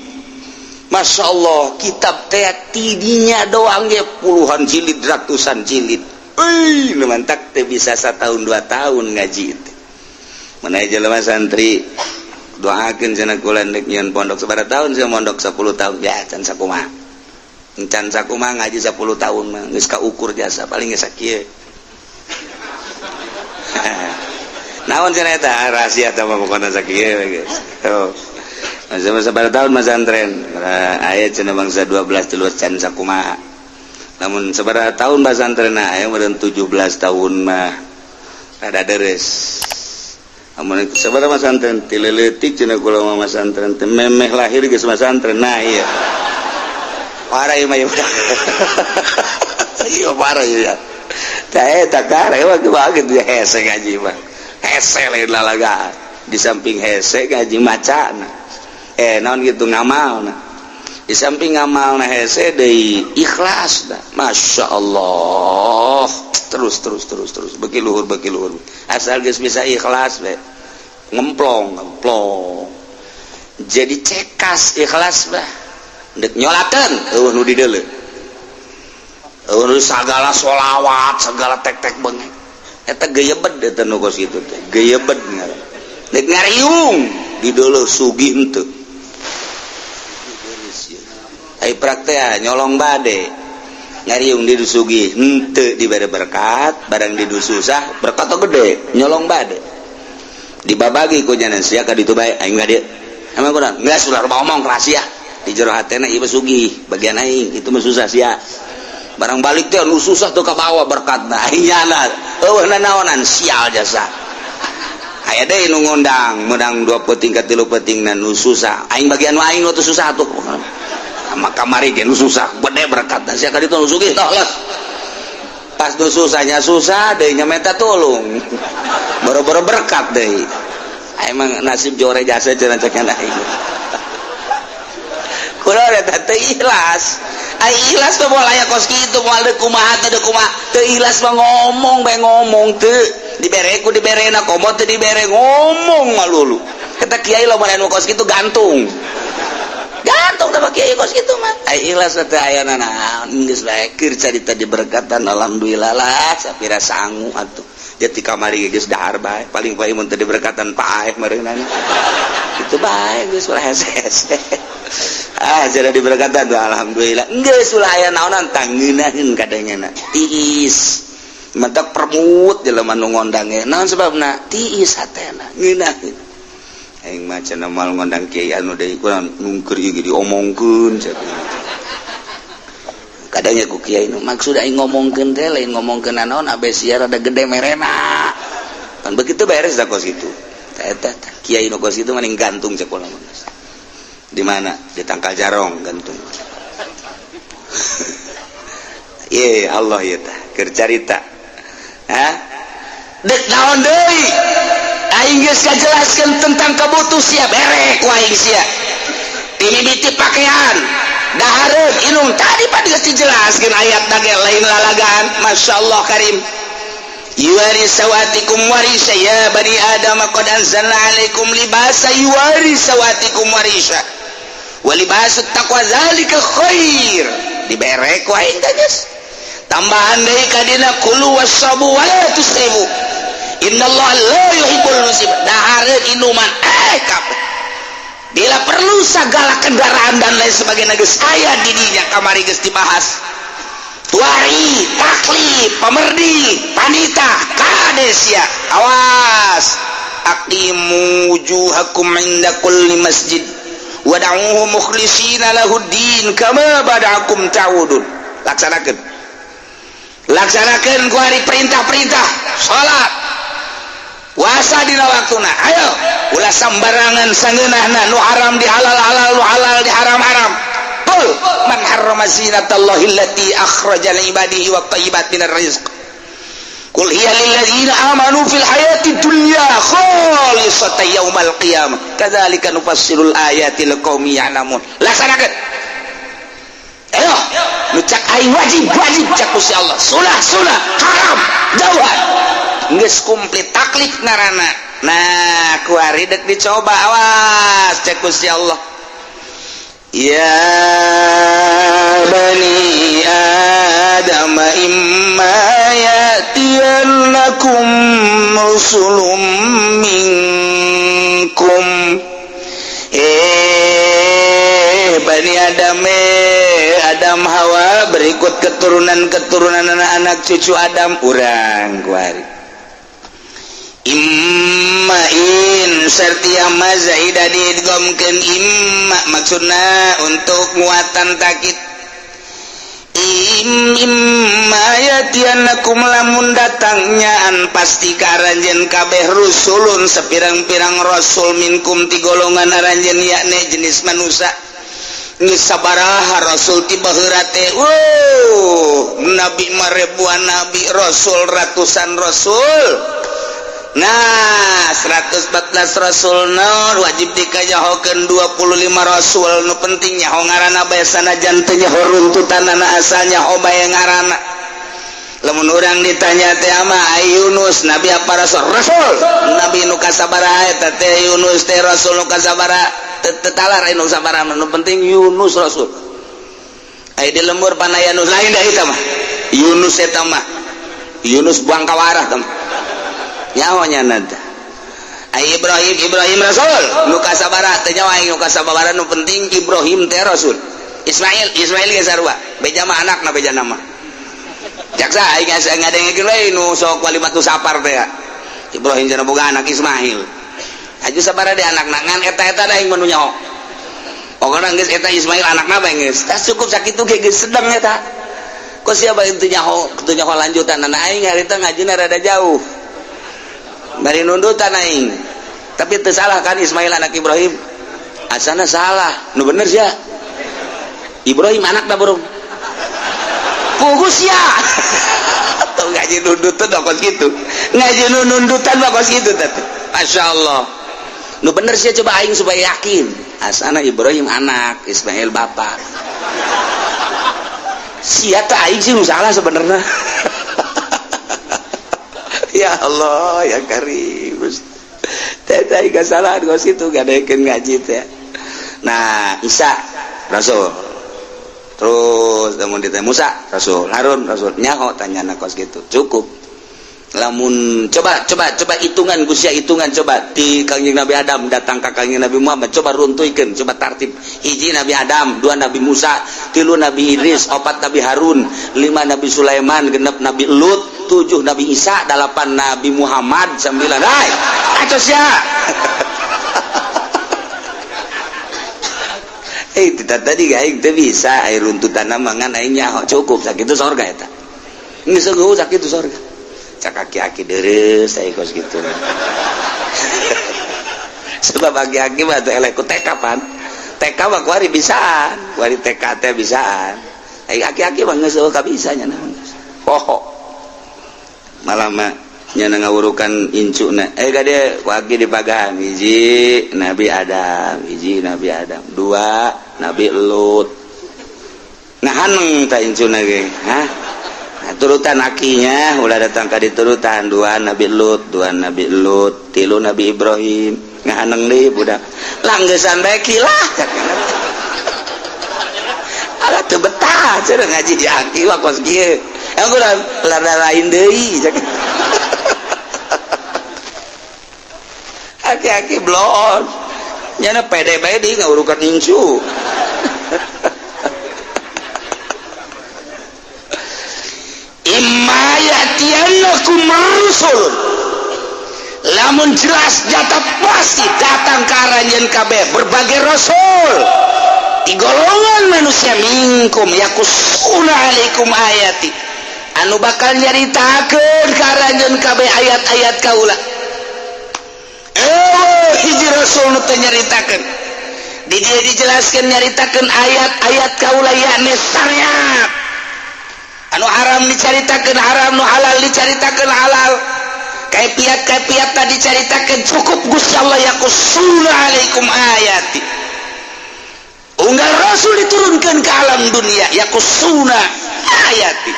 Masya Allah, kitab teh tidinya doang ge puluhan jilid, ratusan jilid. Wih, nu mantak teh bisa setahun 2 tahun ngaji itu. Mana jelema santri doakeun cenah kula ndek nyieun pondok. Sabaraha tahun sih mondok? 10 tahun ya. Can sakumaha, can sakumaha ngaji 10 tahun mah geus kaukur jasa paling geus sakieu. Naon cenah eta rahasia eta mah, pokona sakieu geus. Oh. Masa sabaraha tahun masantren? Aya cenah bangsa 12 13, can sakumaha. Namun sabaraha tahun pasantren? Aya meureun 17 tahun mah rada deres. Amun sabaraha masantren? Ti leutik cenah kula mah masantren teh, memeh lahir geus masantren. Nah, iya. Parah ieu mah, ieu. Iya, parah ieu ya. Tah eta kare mah banget ya, hese ngaji mah. Hese lain lalagaan. Di samping hese ngaji macana. Eh, naon gitu ngamalna. Di samping ngamalna hese deui ikhlas dah. Masya Allah. Terus terus terus terus beki luhur, beki luhur. Asal geus bisa ikhlas be ngemplong ngemplong, jadi cekas ikhlas bah. Dek nyolakeun eueuh nu dideuleu, eueuh nu sagala sholawat, segala tek-tek bengek eta geyebed. Eta nu kos kitu teh geyebed ngaran. Dek ngariung dideuleu sugih henteu. Ai praktek nyolong bade, ngariung di sugih henteu dibere berkat, barang di susah berkat gede. Nyolong bade dibabagi ku nyanan, sia ka ditu bae, aing dieu. Emang kurang geus ulah ngomong rahasia. Di jero hatena ieu sugih bagian aing, itu mah susah sia. Barang balik teh nu susah tuh kabawa berkatna, aing nyana eueuh nanaonan, sial jasa. Aya deui nu ngundang menang dua peting ka tilu peting na nu susah, aing bagian aing nu susah tuh. Maka kamari ge nu susah gede berkatna, sia ka ditu nu sugih toh los. Pas nu susahnya susah deui nya minta tolong, boro-boro berkat deui. Emang nasib jore jasa cenah cek aing. Kula eta teu ikhlas. Ai ikhlas mah moal aya kos kitu, moal deuk kumaha teh, deuk kumaha. Teu ikhlas mah ngomong bae, ngomong teu dibere ku diberena, komo teu dibere ngomong malulu. Eta kiai lamun anu kos kitu gantung. Gantung teh kiai kos kitu mah. Ai ikhlas teh aya naon geus bae keur carita diberkatan, alhamdulillah lah sapira sangu atuh. Jadi kamari geus dahar bae, paling paling mun teu diberkatan paeh meureunana. Itu bae geus ulah hese-hese. Ah, jadi diberkatan tuh alhamdulillah. Geus ulah aya naonan tangeunaheun kadangna. Tiis. Mentak permut jelema nu ngondang ge. Naon sebabna? Tiis hatena, ngeunaheun. Aing mah cenah moal ngondang kiai anu deui kurang nungker ieu ge diomongkeun cenah. Kadangnya ku kiai nu maksud aing ngomongkeun teh lain ngomongkeun naon, abe sia rada gede merena. Kan begitu beres dah kos itu. Eta kiai nu kos itu mending gantung cek kula mah. Di mana? Di tangkal jarong gantung. Ye Allah ya tah keur carita. Hah? Dek naon deui? Aing geus kajelaskeun tentang kabutuh sia bere ku aing sia. Timimiti pakaian, dahareun, inum tadi pak geus dijelaskeun ayat ge lain lalagaan. Masya Allah karim. Yuwari sawatikum warisa ya bani Adam qad anzalna alaikum libasa yuwari sawatikum warisa wa libasut taqwa zalika khair. Dibere ku aing teh geus. Tambahan deui kadina kulu wasyabu wa la tusrifu. Innallaha la yuhibbul musrifin. Dahareun, inuman, kabeh. Bila perlu segala kendaraan dan lain sebagainya geus aya di dinya kamari geus dibahas. Tuari, taklif, pemerdi, panita, kades ya. Awas. Aqimu wujuhakum inda kulli masjid wad'uhu mukhlishina lahuddin kama bada'akum ta'udun. Laksanakeun. Laksanakeun ku hari perintah-perintah salat, puasa dina waktuna. Ayo, ulah sambarangan sangeunahna, nu haram di halal-halal, nu halal di haram-haram. Qul man harrama zinatallahi allati akhraja li ibadihi wat thayyibat minar rizq. Qul hiya lil ladzina amanu fil hayati dunya khalisatan yaumal qiyamah. Kadzalika nufassilul ayati liqaumin ya'lamun. Laksanakeun. Ayo, nu cak aing wajib, wajib cak Gusti Allah. Sunah, sunah, haram, jauhan. Geus komplit taklif ngaranna. Nah, kuari dek dicoba, awas cek Gusti Allah. Ya bani Adam imma ya'tiyannakum rusulun minkum. Bani Adam, Adam Hawa berikut keturunan-keturunan anak-anak cucu Adam urang kuari. Imma in sertia ma zaidah diidghamkeun imma maksudna untuk muatan takit. Im imma yatianakum lamun datangnya an pasti ka aranjeun kabeh rusulun sepirang-pirang rasul minkum ti golongan aranjeun yakni jenis manusia. Geus sabaraha rasul ti baheula teh? Wuh, nabi mah ribuan nabi, rasul ratusan rasul. Nah, 114 rasul nu wajib dikajahokeun 25 rasul. Nu penting nyaho ngaranna bae, sanajan teu nyaho runtutanana, asal nyaho bae ngaranna. Lamun urang ditanya teh ama ai Yunus nabi apa rasul? Rasul. Nabi nu kasabaraha eta teh? Yunus teh rasul nu kasabaraha? Teu talar nu sabaraha, nu penting Yunus rasul. Ai di lembur panaya Yunus lain dah eta mah. Yunus eta mah Yunus buang kawarah teh nyawa nanti. Ai Ibrahim, Ibrahim rasul nu kasabaraha? Teu nyawa aing nu kasabaraha, nu penting Ibrahim teh rasul. Ismail, Ismail ge sarua, beja mah anakna, beja nama jaksa aing asa ngadengekeun we nu sok walimatu sapar teh ya. Ibrahim cenah boga anak Ismail aju sabaraha di anakna, ngan eta-eta da aing mah nu nyaho. Pokona geus eta Ismail anakna bae geus. Tah cukup sakitu ge geus sedeng eta. Kok siapa teu nyaho, teu nyaho lanjutan. Nah, aing harita ngajina rada jauh. Bari nundutan aing. Tapi teu salah kan Ismail anak Ibrahim? Asana salah. Nu bener sia. Ibrahim anak da burung. Pugus ya. Tuh ngaji nundutan kos gitu. Ngaji nundutan mah kos gitu teh. Masya Allah. Nu bener sih coba aing supaya yakin. Asana Ibrahim anak, Ismail bapak. Sia teh aing sih nu salah sebenarnya. Ya Allah, ya Karim. Teh teh gak salah kos itu gadekeun ngaji teh. Nah, Isa rasul. Terus lamun ditanya Musa rasul, Harun rasul, nyaho tanya kos gitu. Cukup. Lamun coba coba coba hitungan ku sia, hitungan coba di Kangjeng Nabi Adam datang ke Kangjeng Nabi Muhammad, coba runtuhkeun, coba tartib. Hiji Nabi Adam, dua Nabi Musa, tilu Nabi Idris, opat Nabi Harun, lima Nabi Sulaiman, genep Nabi Lut, tujuh Nabi Isa, delapan Nabi Muhammad, sembilan. Hai, kacau ya. Eh, tidak tadi aing teu bisa aing runtutan mangan aing nyaho cukup sakitu sorga eta. Geus sakitu sorga. Cak aki-aki deres saya kos gitu. Sebab aki-aki mah teh eleh ku TK pan. TK mah kuari bisaan, kuari TK teh bisaan. Ai aki-aki mah geus eueuh kabisa nya. Poho. Malah mah nya ngawurukan incuna. Eh kade ku aki dipagahan hiji Nabi Adam, hiji Nabi Adam, dua Nabi Lut. Nah haneng ta incuna ge, hah? Nah, turutan akinya ulah datang ka diturutan dua Nabi Lut, dua Nabi Lut, tilu Nabi Ibrahim. Ngahaneng deui budak. Langgesan bae lah. Ala teu betah cenah ngaji di aki mah kos kieu. Emang urang lada lain deui. Aki-aki blon. Nyana pede bae di ngawurukan incu. Imma ya'tiyannakum rusul, lamun jelas nyata pasti datang ke aranjeun kabeh berbagai rasul di golongan manusia minkum yakusuna alaikum ayati, anu bakal nyaritakeun ka aranjeun kabeh ayat-ayat kaula. Hiji rasul nu teu nyaritakeun, di dieu dijelaskeun nyaritakeun ayat-ayat kaula yakni syariat. Anu haram dicaritakeun haram, nu halal dicaritakeun halal. Kaifiat-kaifiat tadi dicaritakeun cukup Gusti Allah yakusuna alaikum ayati. Unggal rasul diturunkan ke alam dunia yakusuna ayati.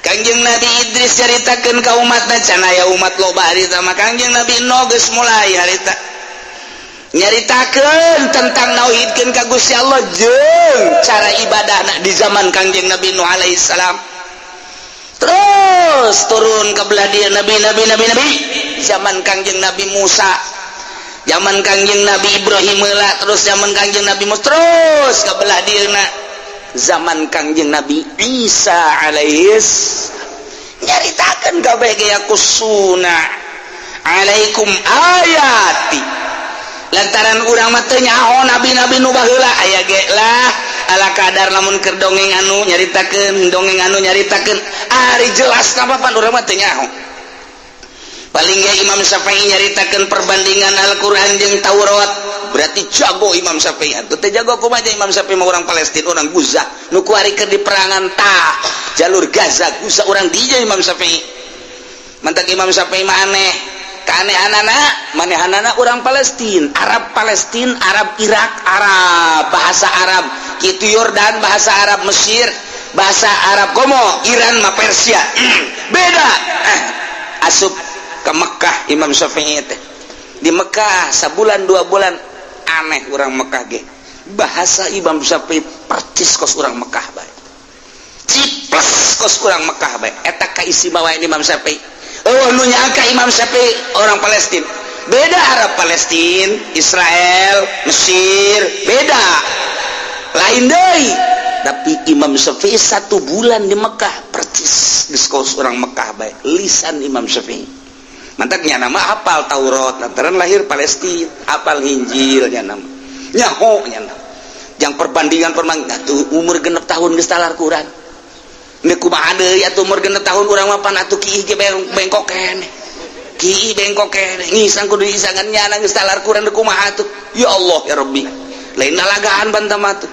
Kangjeng Nabi Idris caritakeun ka umatna, can aya umat loba harita mah. Kangjeng Nabi Nuh geus mulai harita nyaritakeun tentang nauhidkeun ka Gusti Allah jeung cara ibadahna di zaman Kangjeng Nabi Nuh alaihi salam. Terus turun ke belah dia nabi nabi nabi nabi zaman Kangjeng Nabi Musa, zaman Kangjeng Nabi Ibrahim lah, terus zaman Kangjeng Nabi Musa, terus ke belah dia zaman Kangjeng Nabi Isa alaihis nyaritakeun kabeh ge yakusuna alaikum ayati. Lantaran urang mah teu nyaho nabi-nabi nu baheula aya ge lah ala kadar lamun keur dongeng anu nyaritakeun, dongeng anu nyaritakeun, ari jelas kapan urang mah teu nyaho. Paling ge Imam Syafi'i nyaritakeun perbandingan Al-Qur'an jeung Taurat, berarti jago Imam Syafi'i. Atuh teu jago kumaha Imam Syafi'i mah urang Palestina, urang Gaza, nu kuari keur di perangan ta jalur Gaza, Gaza urang dinya Imam Syafi'i. Mantak Imam Syafi'i mah aneh. Keanehanana manehanana orang Palestina, Arab Palestina, Arab Irak, Arab bahasa Arab kitu Yordan bahasa Arab, Mesir bahasa Arab, komo Iran mah Persia. Beda. Asup ke Mekah Imam Syafi'i teh. Di Mekah sabulan 2 bulan aneh orang Mekah ge. Bahasa Imam Syafi'i percis kos orang Mekah bae. Ciples kos orang Mekah bae. Eta kaistimewaan Imam Syafi'i. Oh, nu nyangka Imam Syafi'i orang Palestina. Beda Arab Palestina, Israel, Mesir, beda. Lain deui. Tapi Imam Syafi'i 1 bulan di Mekah percis geus kos orang Mekah bae. Lisan Imam Syafi'i. Mantaknya nama hafal Taurat, lantaran lahir Palestina, hafal Injil nya nama. Nyaho nya nama. Yang perbandingan perbandingan tuh umur 6 tahun geus talar Quran. Nek kumaha deui atuh umur 6 tahun urang mah pan atuh kiih ge bengkok keneh. Kiih bengkok keneh. Ngisang kudu isangan nyana geus talar Quran kumaha atuh. Ya Allah ya Rabbi. Lain lalagaan bantam atuh.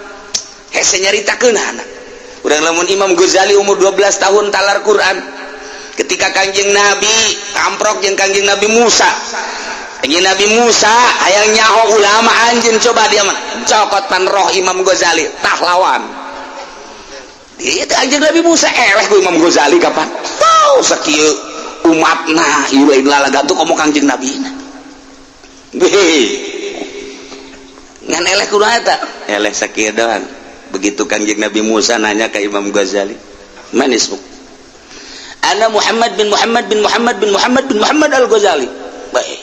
Hese nyaritakeun anak. Urang lamun Imam Ghazali umur 12 tahun talar Quran. Ketika Kangjeng Nabi kamprok jeung Kangjeng Nabi Musa. Kangjeng Nabi Musa hayang nyaho ulama anjeun coba dia mah. Cokot pan roh Imam Ghazali tah lawan. Itu anjing Nabi Musa eleh ku Imam Ghazali kapan? Tau sakieu umatna ieu lain lalaga tuh komo Kangjeng Nabi na. Ngan eleh kumaha eta? Eleh sakieu doang. Begitu Kangjeng Nabi Musa nanya ke Imam Ghazali, "Man ismuk?" Ana Muhammad bin Muhammad bin Muhammad bin Muhammad bin Muhammad Al-Ghazali. Baik,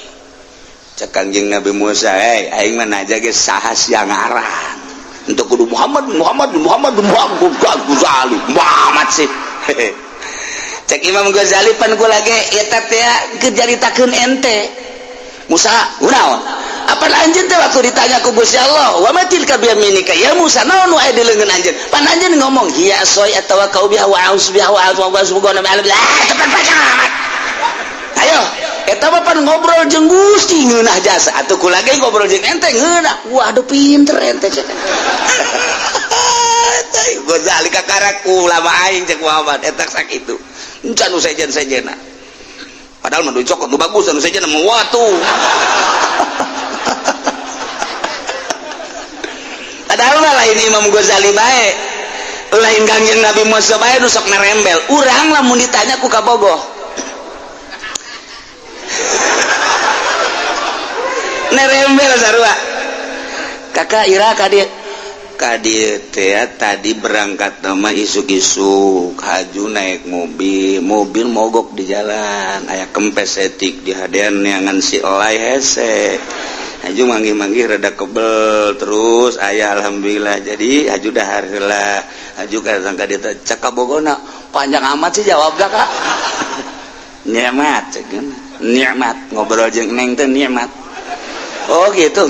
cek Kangjeng Nabi Musa, "Hey, aing mah naja ge saha sia ngaran untuk kudu Muhammad bin Muhammad bin Muhammad bin Muhammad Ghazali Muhammad sih." Cek Imam Ghazali, "Pan kula ge eta teh keur caritakeun ente." Musa, kunaon? Apa anjeun teh waktu ditanya ku Gusti Allah, "Wa ma tilka biyaminika ya Musa?" Naon nu aya di leungeun anjeun? Pan anjeun ngomong, "Hiya asai atawakkau biha wa a'udzu biha wa a'udzu wa ah, tepat panjang amat." Ayo, eta mah pan ngobrol jeung Gusti ngeunah jasa. Atuh kula ge ngobrol jeung ente ngeunah. Waduh, pinter ente, cek Ghazali. "Kakarak ulama aing," cek Muhammad, eta sakitu encan nu sejen-sejena. Padahal mah dicokot nu bagus, nu sejen mah watu. Padahal mah lain Imam Ghazali bae, lain Kangjeng Nabi Musa bae nu sok nerembel. Urang lamun ditanya ku kabogoh nerembel sarua. "Kakak, ira ka dieu?" "Ka dieu teh tadi berangkat nama isuk-isuk haju naik mobil, mobil mogok di jalan, aya kempes etik di hadean neangan si elai hese. Haju manggih-manggih rada kebel, terus aya, alhamdulillah. Jadi haju dahar heula, haju ka ka dieu." Cek kabogona, "Panjang amat sih jawabna, Kak." "Nikmat," cek, "nikmat ngobrol jeung neng teh nikmat." "Oh gitu.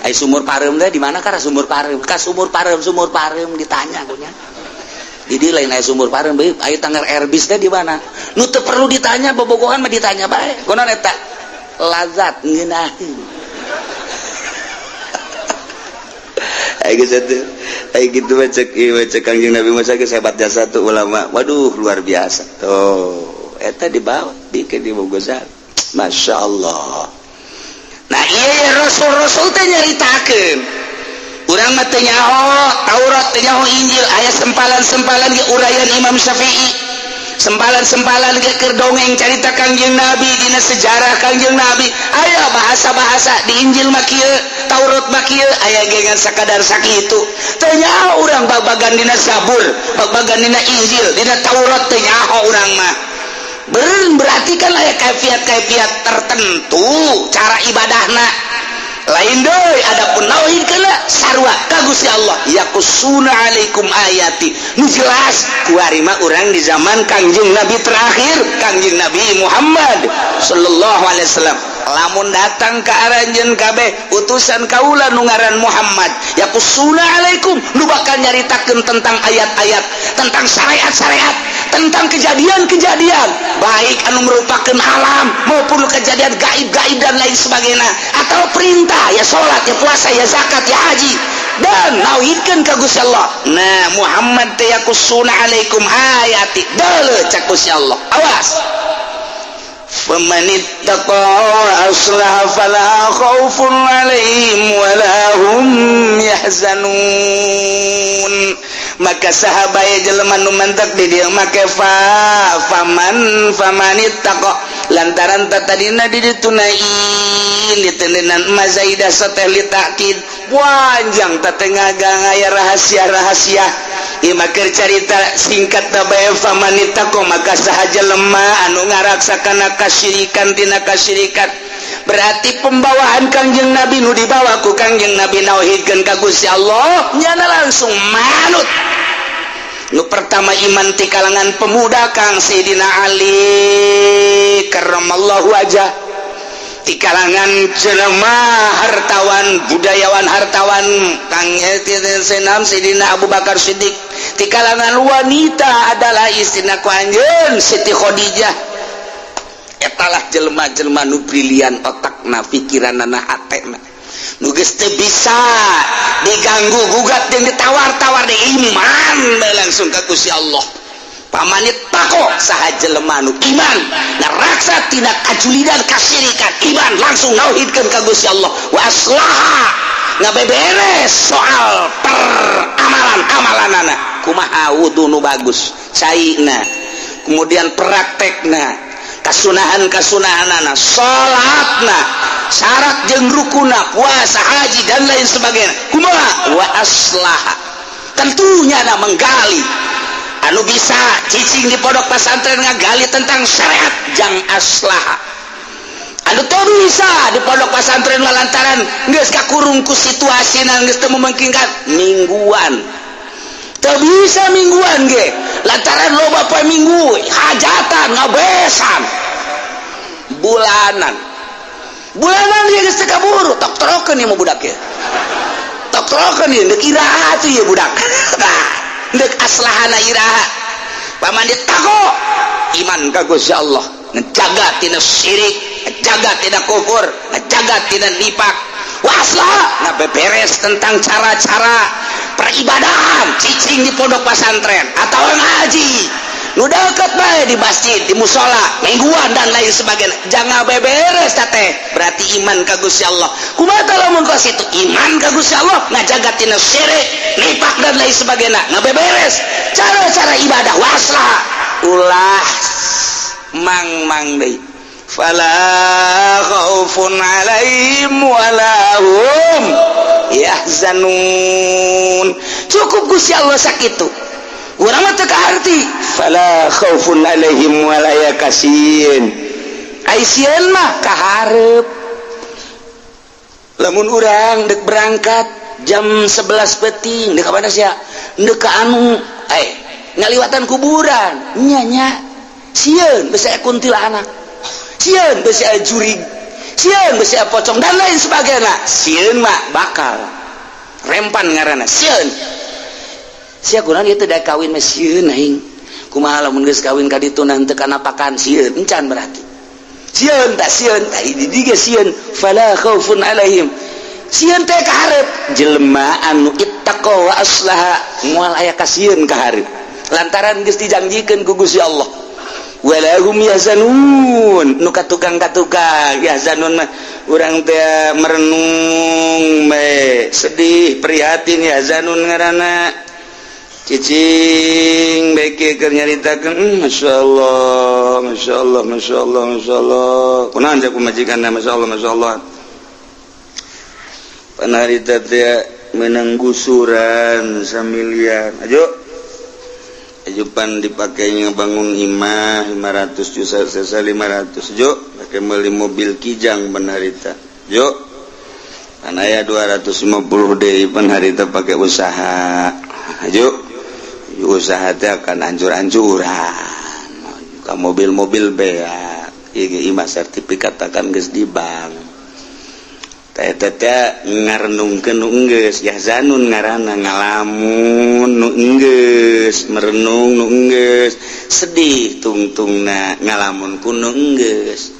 Ai sumur pareum teh di mana?" "Ka sumur pareum, ka sumur pareum, sumur pareum ditanya kunya. Jadi lain aya sumur pareum bae, aya tanggar Airbus teh di mana?" Nu teu perlu ditanya, bobogohan mah ditanya bae. Kunaon eta? Lazat ngeunaheun. Ayo geus atuh. Ayo gitu mah cek ieu, cek Kangjeng Nabi Musa geus hebat jasa tuh ulama. Waduh, luar biasa. Tuh, eta dibawa bikin di Ghazali. Masya Allah. Nah, iya, rasul-rasul teh nyaritakeun. Urang mah teu nyaho Taurat, teu nyaho Injil, aya sempalan-sempalan ge uraian Imam Syafi'i. Sempalan-sempalan ge keur dongeng carita Kangjeng Nabi, dina sejarah Kangjeng Nabi. Aya bahasa-bahasa di Injil mah kieu, Taurat mah kieu, aya ge ngan sakadar sakitu. Teu nyaho urang babagan dina Zabur, babagan dina Injil, dina Taurat teu nyaho urang mah. Berarti kan aya kaifiat-kaifiat tertentu cara ibadahna lain deui. Adapun nauhid kena sarua ka Gusti Allah, yaqussuna alaikum ayati. Nu jelas kuari mah urang di zaman Kangjeng Nabi terakhir, Kangjeng Nabi Muhammad sallallahu alaihi wasallam. Lamun datang ke aranjeun kabeh utusan kaula nu ngaran Muhammad, yaqussuna alaikum, nu bakal nyaritakeun tentang ayat-ayat, tentang syariat-syariat, tentang kejadian-kejadian, baik anu merupakan alam maupun kejadian gaib-gaib dan lain sebagainya, atau perintah, ya salat, ya puasa, ya zakat, ya haji, dan nauhidkeun ka Gusti Allah. Nah, Muhammad teh yaqussuna alaikum ayati deuleu, cak Gusti Allah, awas. فمن اتقى وأصلح فلا خوف عليهم ولا هم يحزنون. Maka sahabat jelema nu mantak di dieu make fa faman, famanittaqa, lantaran tadina di ditunain ditendenan mazaidah sateh li ta'kid panjang tatengah aya rahasia-rahasia. Ieu mah keur carita singkat bae. Famanittaqo, maka sahaja lemah anu ngaraksa kana kasyirikan, tina kasyirikan, berarti pembawaan Kangjeng Nabi nu dibawa ku Kangjeng Nabi nauhidkeun ka Gusti Allah, nyana langsung manut. Nu pertama iman ti kalangan pemuda Kang Sayyidina Ali karramallahu wajah, di kalangan jelema hartawan, budayawan hartawan, Kang Senam Sayyidina Abu Bakar Siddiq, di kalangan wanita adalah istrina ku anjeun Siti Khadijah. Etalah jelema-jelema nu brilian otakna, pikiranana, hatena, nu geus teu bisa diganggu gugat jeung ditawar-tawar di iman bae langsung ka Gusti Allah. Famanittaqo, saha jelema nu iman ngaraksa tina kajulidan, kasyirikan, iman langsung nauhidkeun ka Gusti Allah, wa aslaha, ngabeberes soal peramalan amalanana, kumaha wudu nu bagus caina, kemudian praktekna, kasunahan kasunahanana, salatna, syarat jeung rukuna, puasa, haji, dan lain sebagainya, kumaha. Wa aslaha, tentunya ada menggali. Anu bisa cicing di pondok pesantren ngagali tentang syariat jang aslaha. Anu teu bisa di pondok pesantren lantaran geus kakurung ku situasi geus teu memungkinkan mingguan, teu bisa mingguan ge lantaran loba poe Minggu hajatan ngabesan. Bulanan, bulanan dia geus teu kaburu, tok torokeun ieu mah budak ye, tok torokeun ieu. Deuk iraha tuh ieu budak? Nah, deuk aslahana iraha? Paman tako iman ka Gusti Allah, ngejaga tina syirik, ngejaga tina kufur, ngejaga tina nifak, waslah ngabeberes tentang cara-cara peribadahan, cicing di pondok pesantren atau ngaji nu deket bae di masjid, di musola, mingguan, dan lain sebagainya. Jangan beberes teh berarti iman ka Gusti Allah. Kumaha lamun kos itu iman ka Gusti Allah, ngajaga tina syirik, nifak, dan lain sebagainya, ngabeberes cara-cara ibadah, waslah ulah mang-mang deui, fala khaufun alaihim wala hum yahzanun. Cukup Gusti Allah sakitu. Urang mah teu kaharti fala khaufun alaihim wala yakasieun. Ai sieun mah kaharep. Lamun urang dek berangkat jam 11 peting, dek ka mana sia? Dek ka anu, eh ngaliwatan kuburan nya nya sieun besi aya kuntilanak, sieun besi aya jurig, sieun besi aya pocong, dan lain sebagainya. Sieun mah bakal rempan ngaranna sieun. Sia kunaon ieu teh kawin mah sieun aing, kumaha lamun geus kawin ka ditu teu kanapakan? Sieun encan berarti sieun tak sieun tak di ge sieun. Fala khaufun alaihim, sieun teh kaharep. Jelema anu ittaqa wa aslaha moal aya kasieun kaharep lantaran geus dijanjikeun ku Gusti Allah. Wala hum yahzanun. Nu katukang-katukang yahzanun mah urang teh merenung bae, sedih, prihatin, yahzanun ngaranna. Cicing bae keur nyaritakeun, Masya Allah, Masya Allah, Masya Allah, Masya Allah. Kunaon cek pamajikanna? Masya Allah, Masya Allah. Pan harita teh menang gusuran samiliar ajo ajo, pan dipakainya bangun imah 500 juta, sesa 500 jo pakai beli mobil Kijang. Pan harita jo pan aya 250 deui, pan harita pakai usaha ajo, usaha teh akan hancur-hancuran ka mobil-mobil beak. Ieu imah sertifikat akan geus di bank teh teh ngarenungkeun nu enggeus. Yahzanun ngaranna ngalamun nu enggeus, merenung nu enggeus, sedih tungtungna ngalamun ku nu enggeus.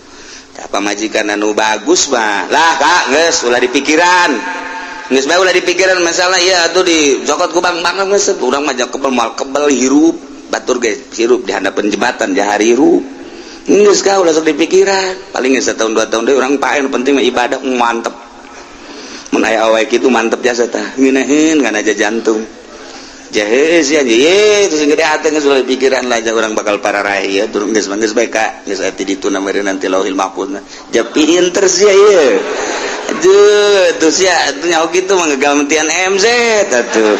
Tah, pamajikan anu bagus mah lah, Kak, geus ulah dipikiran, geus bae ulah dipikiran masalah ieu atuh di cokot ku bank bank geus. Urang mah kebel moal kebel, hirup batur ge hirup di handapeun jembatan jahari hirup. Geus ka ulah sok dipikiran, paling geus setahun 2 tahun deui urang paen. Penting mah ibadah mantep. Mun aya awewe kitu mantep jasa tah ngeunaheun kana aja jantung jahe sia ye terus gede hate. Geus ulah dipikiran lah, urang bakal pararai ya turun. Geus mah geus bae ka geus aya di ditu nanti Lauhil Mahfuz ja pinter sia ieu. Aduh, tuh sia atuh nyaho kitu mah ngegantian MZ atuh.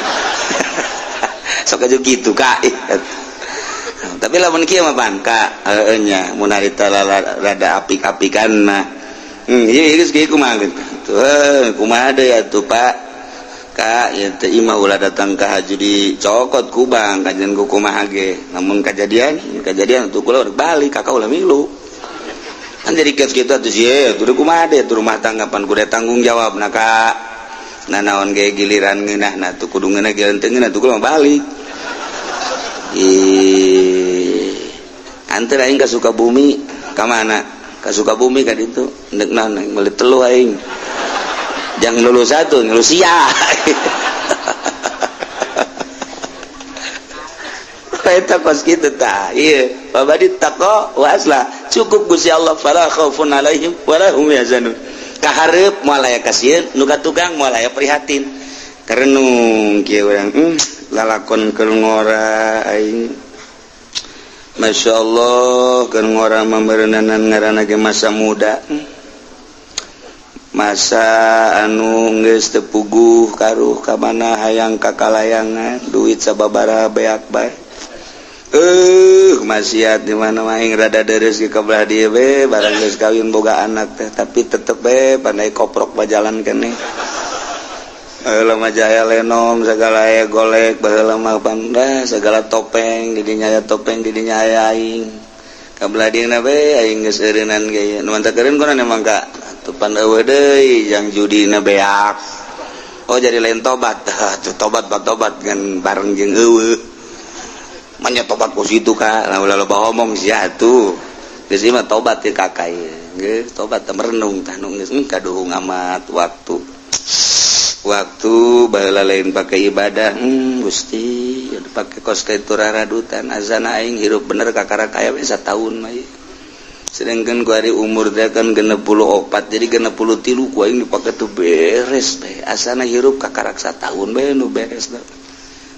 Sok aja gitu, Kak. Tapi lamun kieu mah pan ka heueuh nya mun harita rada apik-apikan mah. Ieu geus kieu kumaha gitu. Tuh, kumaha deui atuh, Pak? Kak, ieu teh imah ulah datang ka haju dicokot ku bank kajian ku kumaha ge. Lamun kajadian, kajadian tuh kula balik kakak ulah milu. Kan jadi kieu kitu atuh sieun, atuh kumaha deui atuh rumah tangga pan kudu tanggung jawab na, Kak. Nah, naon ge giliran ngeunah nah tuh kudu ngeunah, giliran teu ngeunah tuh kula balik. Ih, anter aing ka Sukabumi. Ka mana? Ka Sukabumi ka ditu. Ndek naon? Meuli telu aing. Jangan lulus satu, lulus sia. Eta kos kitu tah. Ieu, babadi taqwa wa aslah. Cukup Gusti Allah, fala khaufun alaihim wala hum yahzanun. Kahareup moal aya kasieun, nu katukang moal aya prihatin. Karenung kieu urang, lalakon keur ngora aing. Masya Allah, keur ngora mameureunanan ngaranna ge masa muda. Masa anu geus teu puguh karuh ka mana hayang kakalayangan, duit sababaraha beak bae. Maksiat di mana aing rada deres ke belah dieu be, barang geus kawin boga anak teh, tapi tetep be pandai koprok bajalan keneh. Baheula mah jaya lenom, segala aya golek. Baheula mah bangga segala topeng di dinya aya, topeng di dinya aya. Aing ka belah dieuna be, aing geus eureunnan ge nu mantap eureun kunaon emang ka atuh pan eueuh deui jang judina beak. Oh, jadi lain tobat tuh, tobat bat tobat kan bareng jeung eueuh manya tobat ku situ ka lah, ulah loba omong sia atuh. Geus ieu mah tobat ya kakak ieu geus tobat teh, merenung tah nu geus kaduhung amat waktu waktu baheula lain pakai ibadah. Gusti, pakai kos kitu raradutan azana aing hirup bener kakara kaya we sataun mah ieu. Sedangkan ku hari umur teh kan 64, jadi 63 ku aing dipake tuh beres bae. Asana hirup kakarak sataun bae nu beres teh.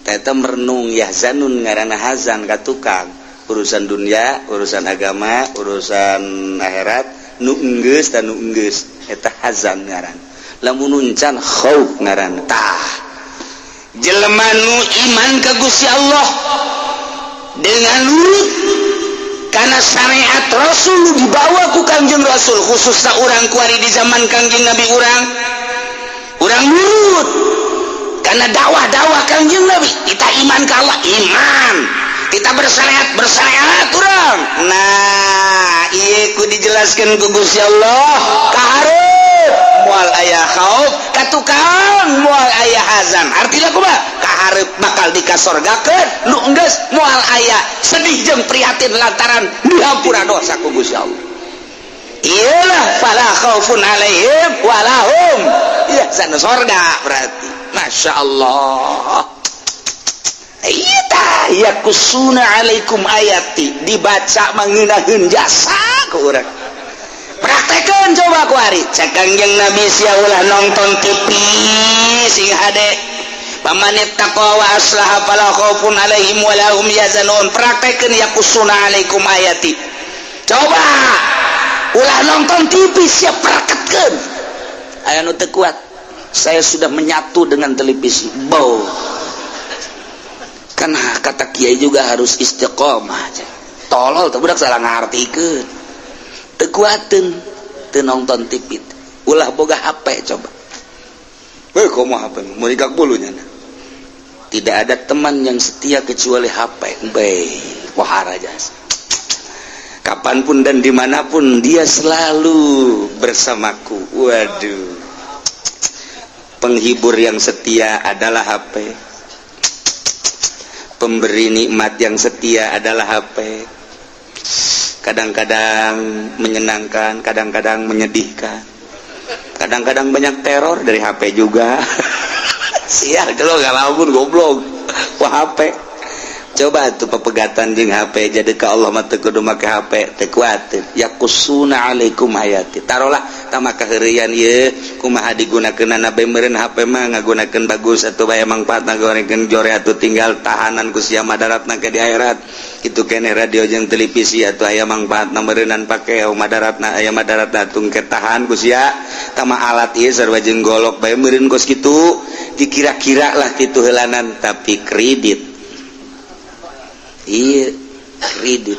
Eta merenung yahzanun ngaranna hazan ka tukang urusan dunia, urusan agama, urusan akhirat nu enggeus dan nu enggeus, eta hazan ngaran. Lamun uncan khauf ngaran. Tah, jelema nu iman ka Gusti Allah dengan nurut karena syariat Rasul nu dibawa ku Kangjeng Rasul, khususnya urang kuari di zaman Kangjeng Nabi, urang urang nurut karena dakwah-dakwah Kangjeng Nabi. Kita iman ke Allah, iman kita bersyariat, bersyariat urang. Nah, iya ku dijelaskan ku Gusti Allah, kaharep moal aya khauf, ka tukang moal aya hazan. Artinya kumaha? Kaharep bakal dikasorgakeun nu enggeus moal aya sedih jeung prihatin lantaran dihampura dosa ku Gusti Allah. Iyalah, fala khaufun alaihim walahum yahzanun, sorga berarti. Masya Allah. Iya tah, yaqussuna alaikum ayati dibaca mengenakeun jasa ku urang. Praktekeun coba ku ari cek Kangjeng Nabi, sia ulah nonton TV sing hade. Famanittaqa wa aslaha fala khaufun alaihim wa lahum yahzanun. Praktekeun yaqussuna alaikum ayati. Coba ulah nonton TV siap, praktekkeun. Aya nu teu kuat, saya sudah menyatu dengan televisi. Bau kan kata kiai juga harus istiqomah. Tolol tuh budak, salah ngartikeun. Teu kuateun teu nonton TV, ulah boga HP coba. Weh, komo HP mau nikah bulunya. Tidak ada teman yang setia kecuali HP. Baik, wahara jasa. Kapanpun dan dimanapun dia selalu bersamaku. Waduh, penghibur yang setia adalah HP, pemberi nikmat yang setia adalah HP. Kadang-kadang menyenangkan, kadang-kadang menyedihkan, kadang-kadang banyak teror dari HP juga. Sial kalau nggak lamun goblok. Wah, HP coba tuh pepegatan jeung HP. Jadi ke Allah mah teu kudu make HP, teu kuatir. Yaqussuna alaikum ayati, tarolah tama kaheureuyan ieu kumaha digunakeunana bae meureun. HP mah ngagunakeun bagus atuh bae, mangfaat ngagunakeun jore atuh tinggal tahanan ku sia madaratna ke di akhirat. Itu kene radio jeung televisi atuh aya mangfaatna meureunnan, pake madaratna, aya madaratna atuh ke tahan ku sia. Tama alat ieu sarua jeung golok bae meureun, kos kitu dikira-kira lah kitu heulanan. Tapi kredit, iya kredit.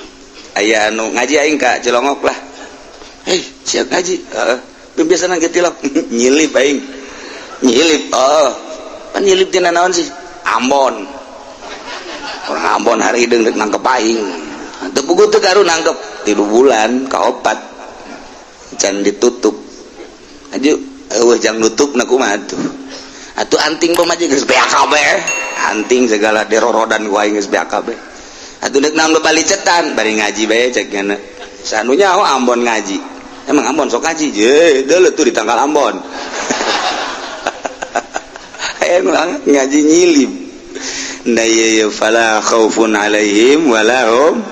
Aya anu ngaji aing ka Cilongok lah. Hei, siap ngaji? Heeh. Biasa nang tilok nyilip aing nyilip. Oh, pan nyilip tina naon sih? Ambon. Orang Ambon hari deung rek nangkep aing, teu puguh teu karu nangkep 3 bulan kaopat can ditutup. Aju eueuh jang nutup na kumaha tuh atuh? Anting pamaji geus beak kabeh, anting segala derorodan ku aing geus beak kabeh atuh. Deuk naon balicetan bari ngaji bae cek nya sanunya. Oh, Ambon ngaji, emang Ambon sok ngaji je deuleu tuh di tanggal Ambon. Emang ngaji nyilip. Nah iya, fala khaufun alaihim wala hum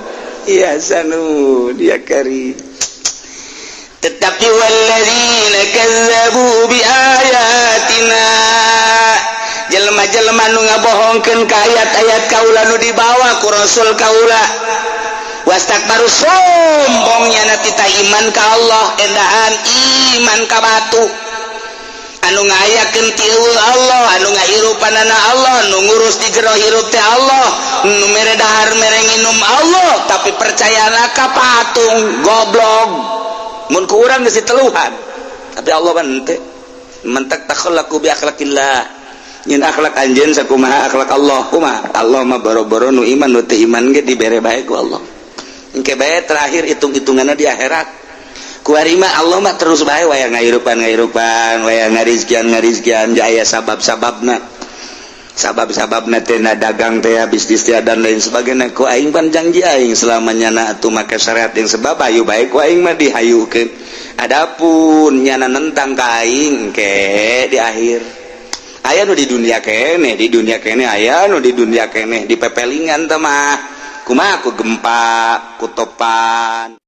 yahzanun ya kari. Tetapi walladzina kazzabu bi ayatina, jelema-jelema nu ngabohongkeun ka ayat-ayat kaula nu dibawa ku Rasul kaula, wastakbaru, sombongnya na tita iman ka Allah, endahan iman ka batu anu Anu ngayakeun ti Allah, anu ngahirupanana Allah, nu ngurus di jero hirup teh Allah, nu mere dahar, mere nginum Allah, tapi percayana ka patung, goblok. Mun ku urang geus diteluhan, tapi Allah mah henteu. Mentak takhallaqu bi akhlaqillah. Nyin akhlak anjeun sakumaha akhlak Allah? Kumaha Allah mah? Boro-boro nu iman, nu teu iman ge dibere bae ku Allah. Engke bae terakhir hitung-hitunganna di akhirat. Kuari mah Allah mah terus bae, waya ngahirupan ngahirupan, waya ngarizkian ngarizkian, jaya sabab-sababna, sabab-sababna teh na dagang teh, bisnis teh, dan lain sebagainya. Ku aing pan janji aing selamanya na atuh make syariat yang sebab ayu bae ku aing mah dihayukeun. Adapun nyana nentang ka aing ke di akhir, aya nu di dunia kene, di dunia kene, aya nu di dunia kene di pepelingan teh mah kumaha? Ku gempa, ku topan.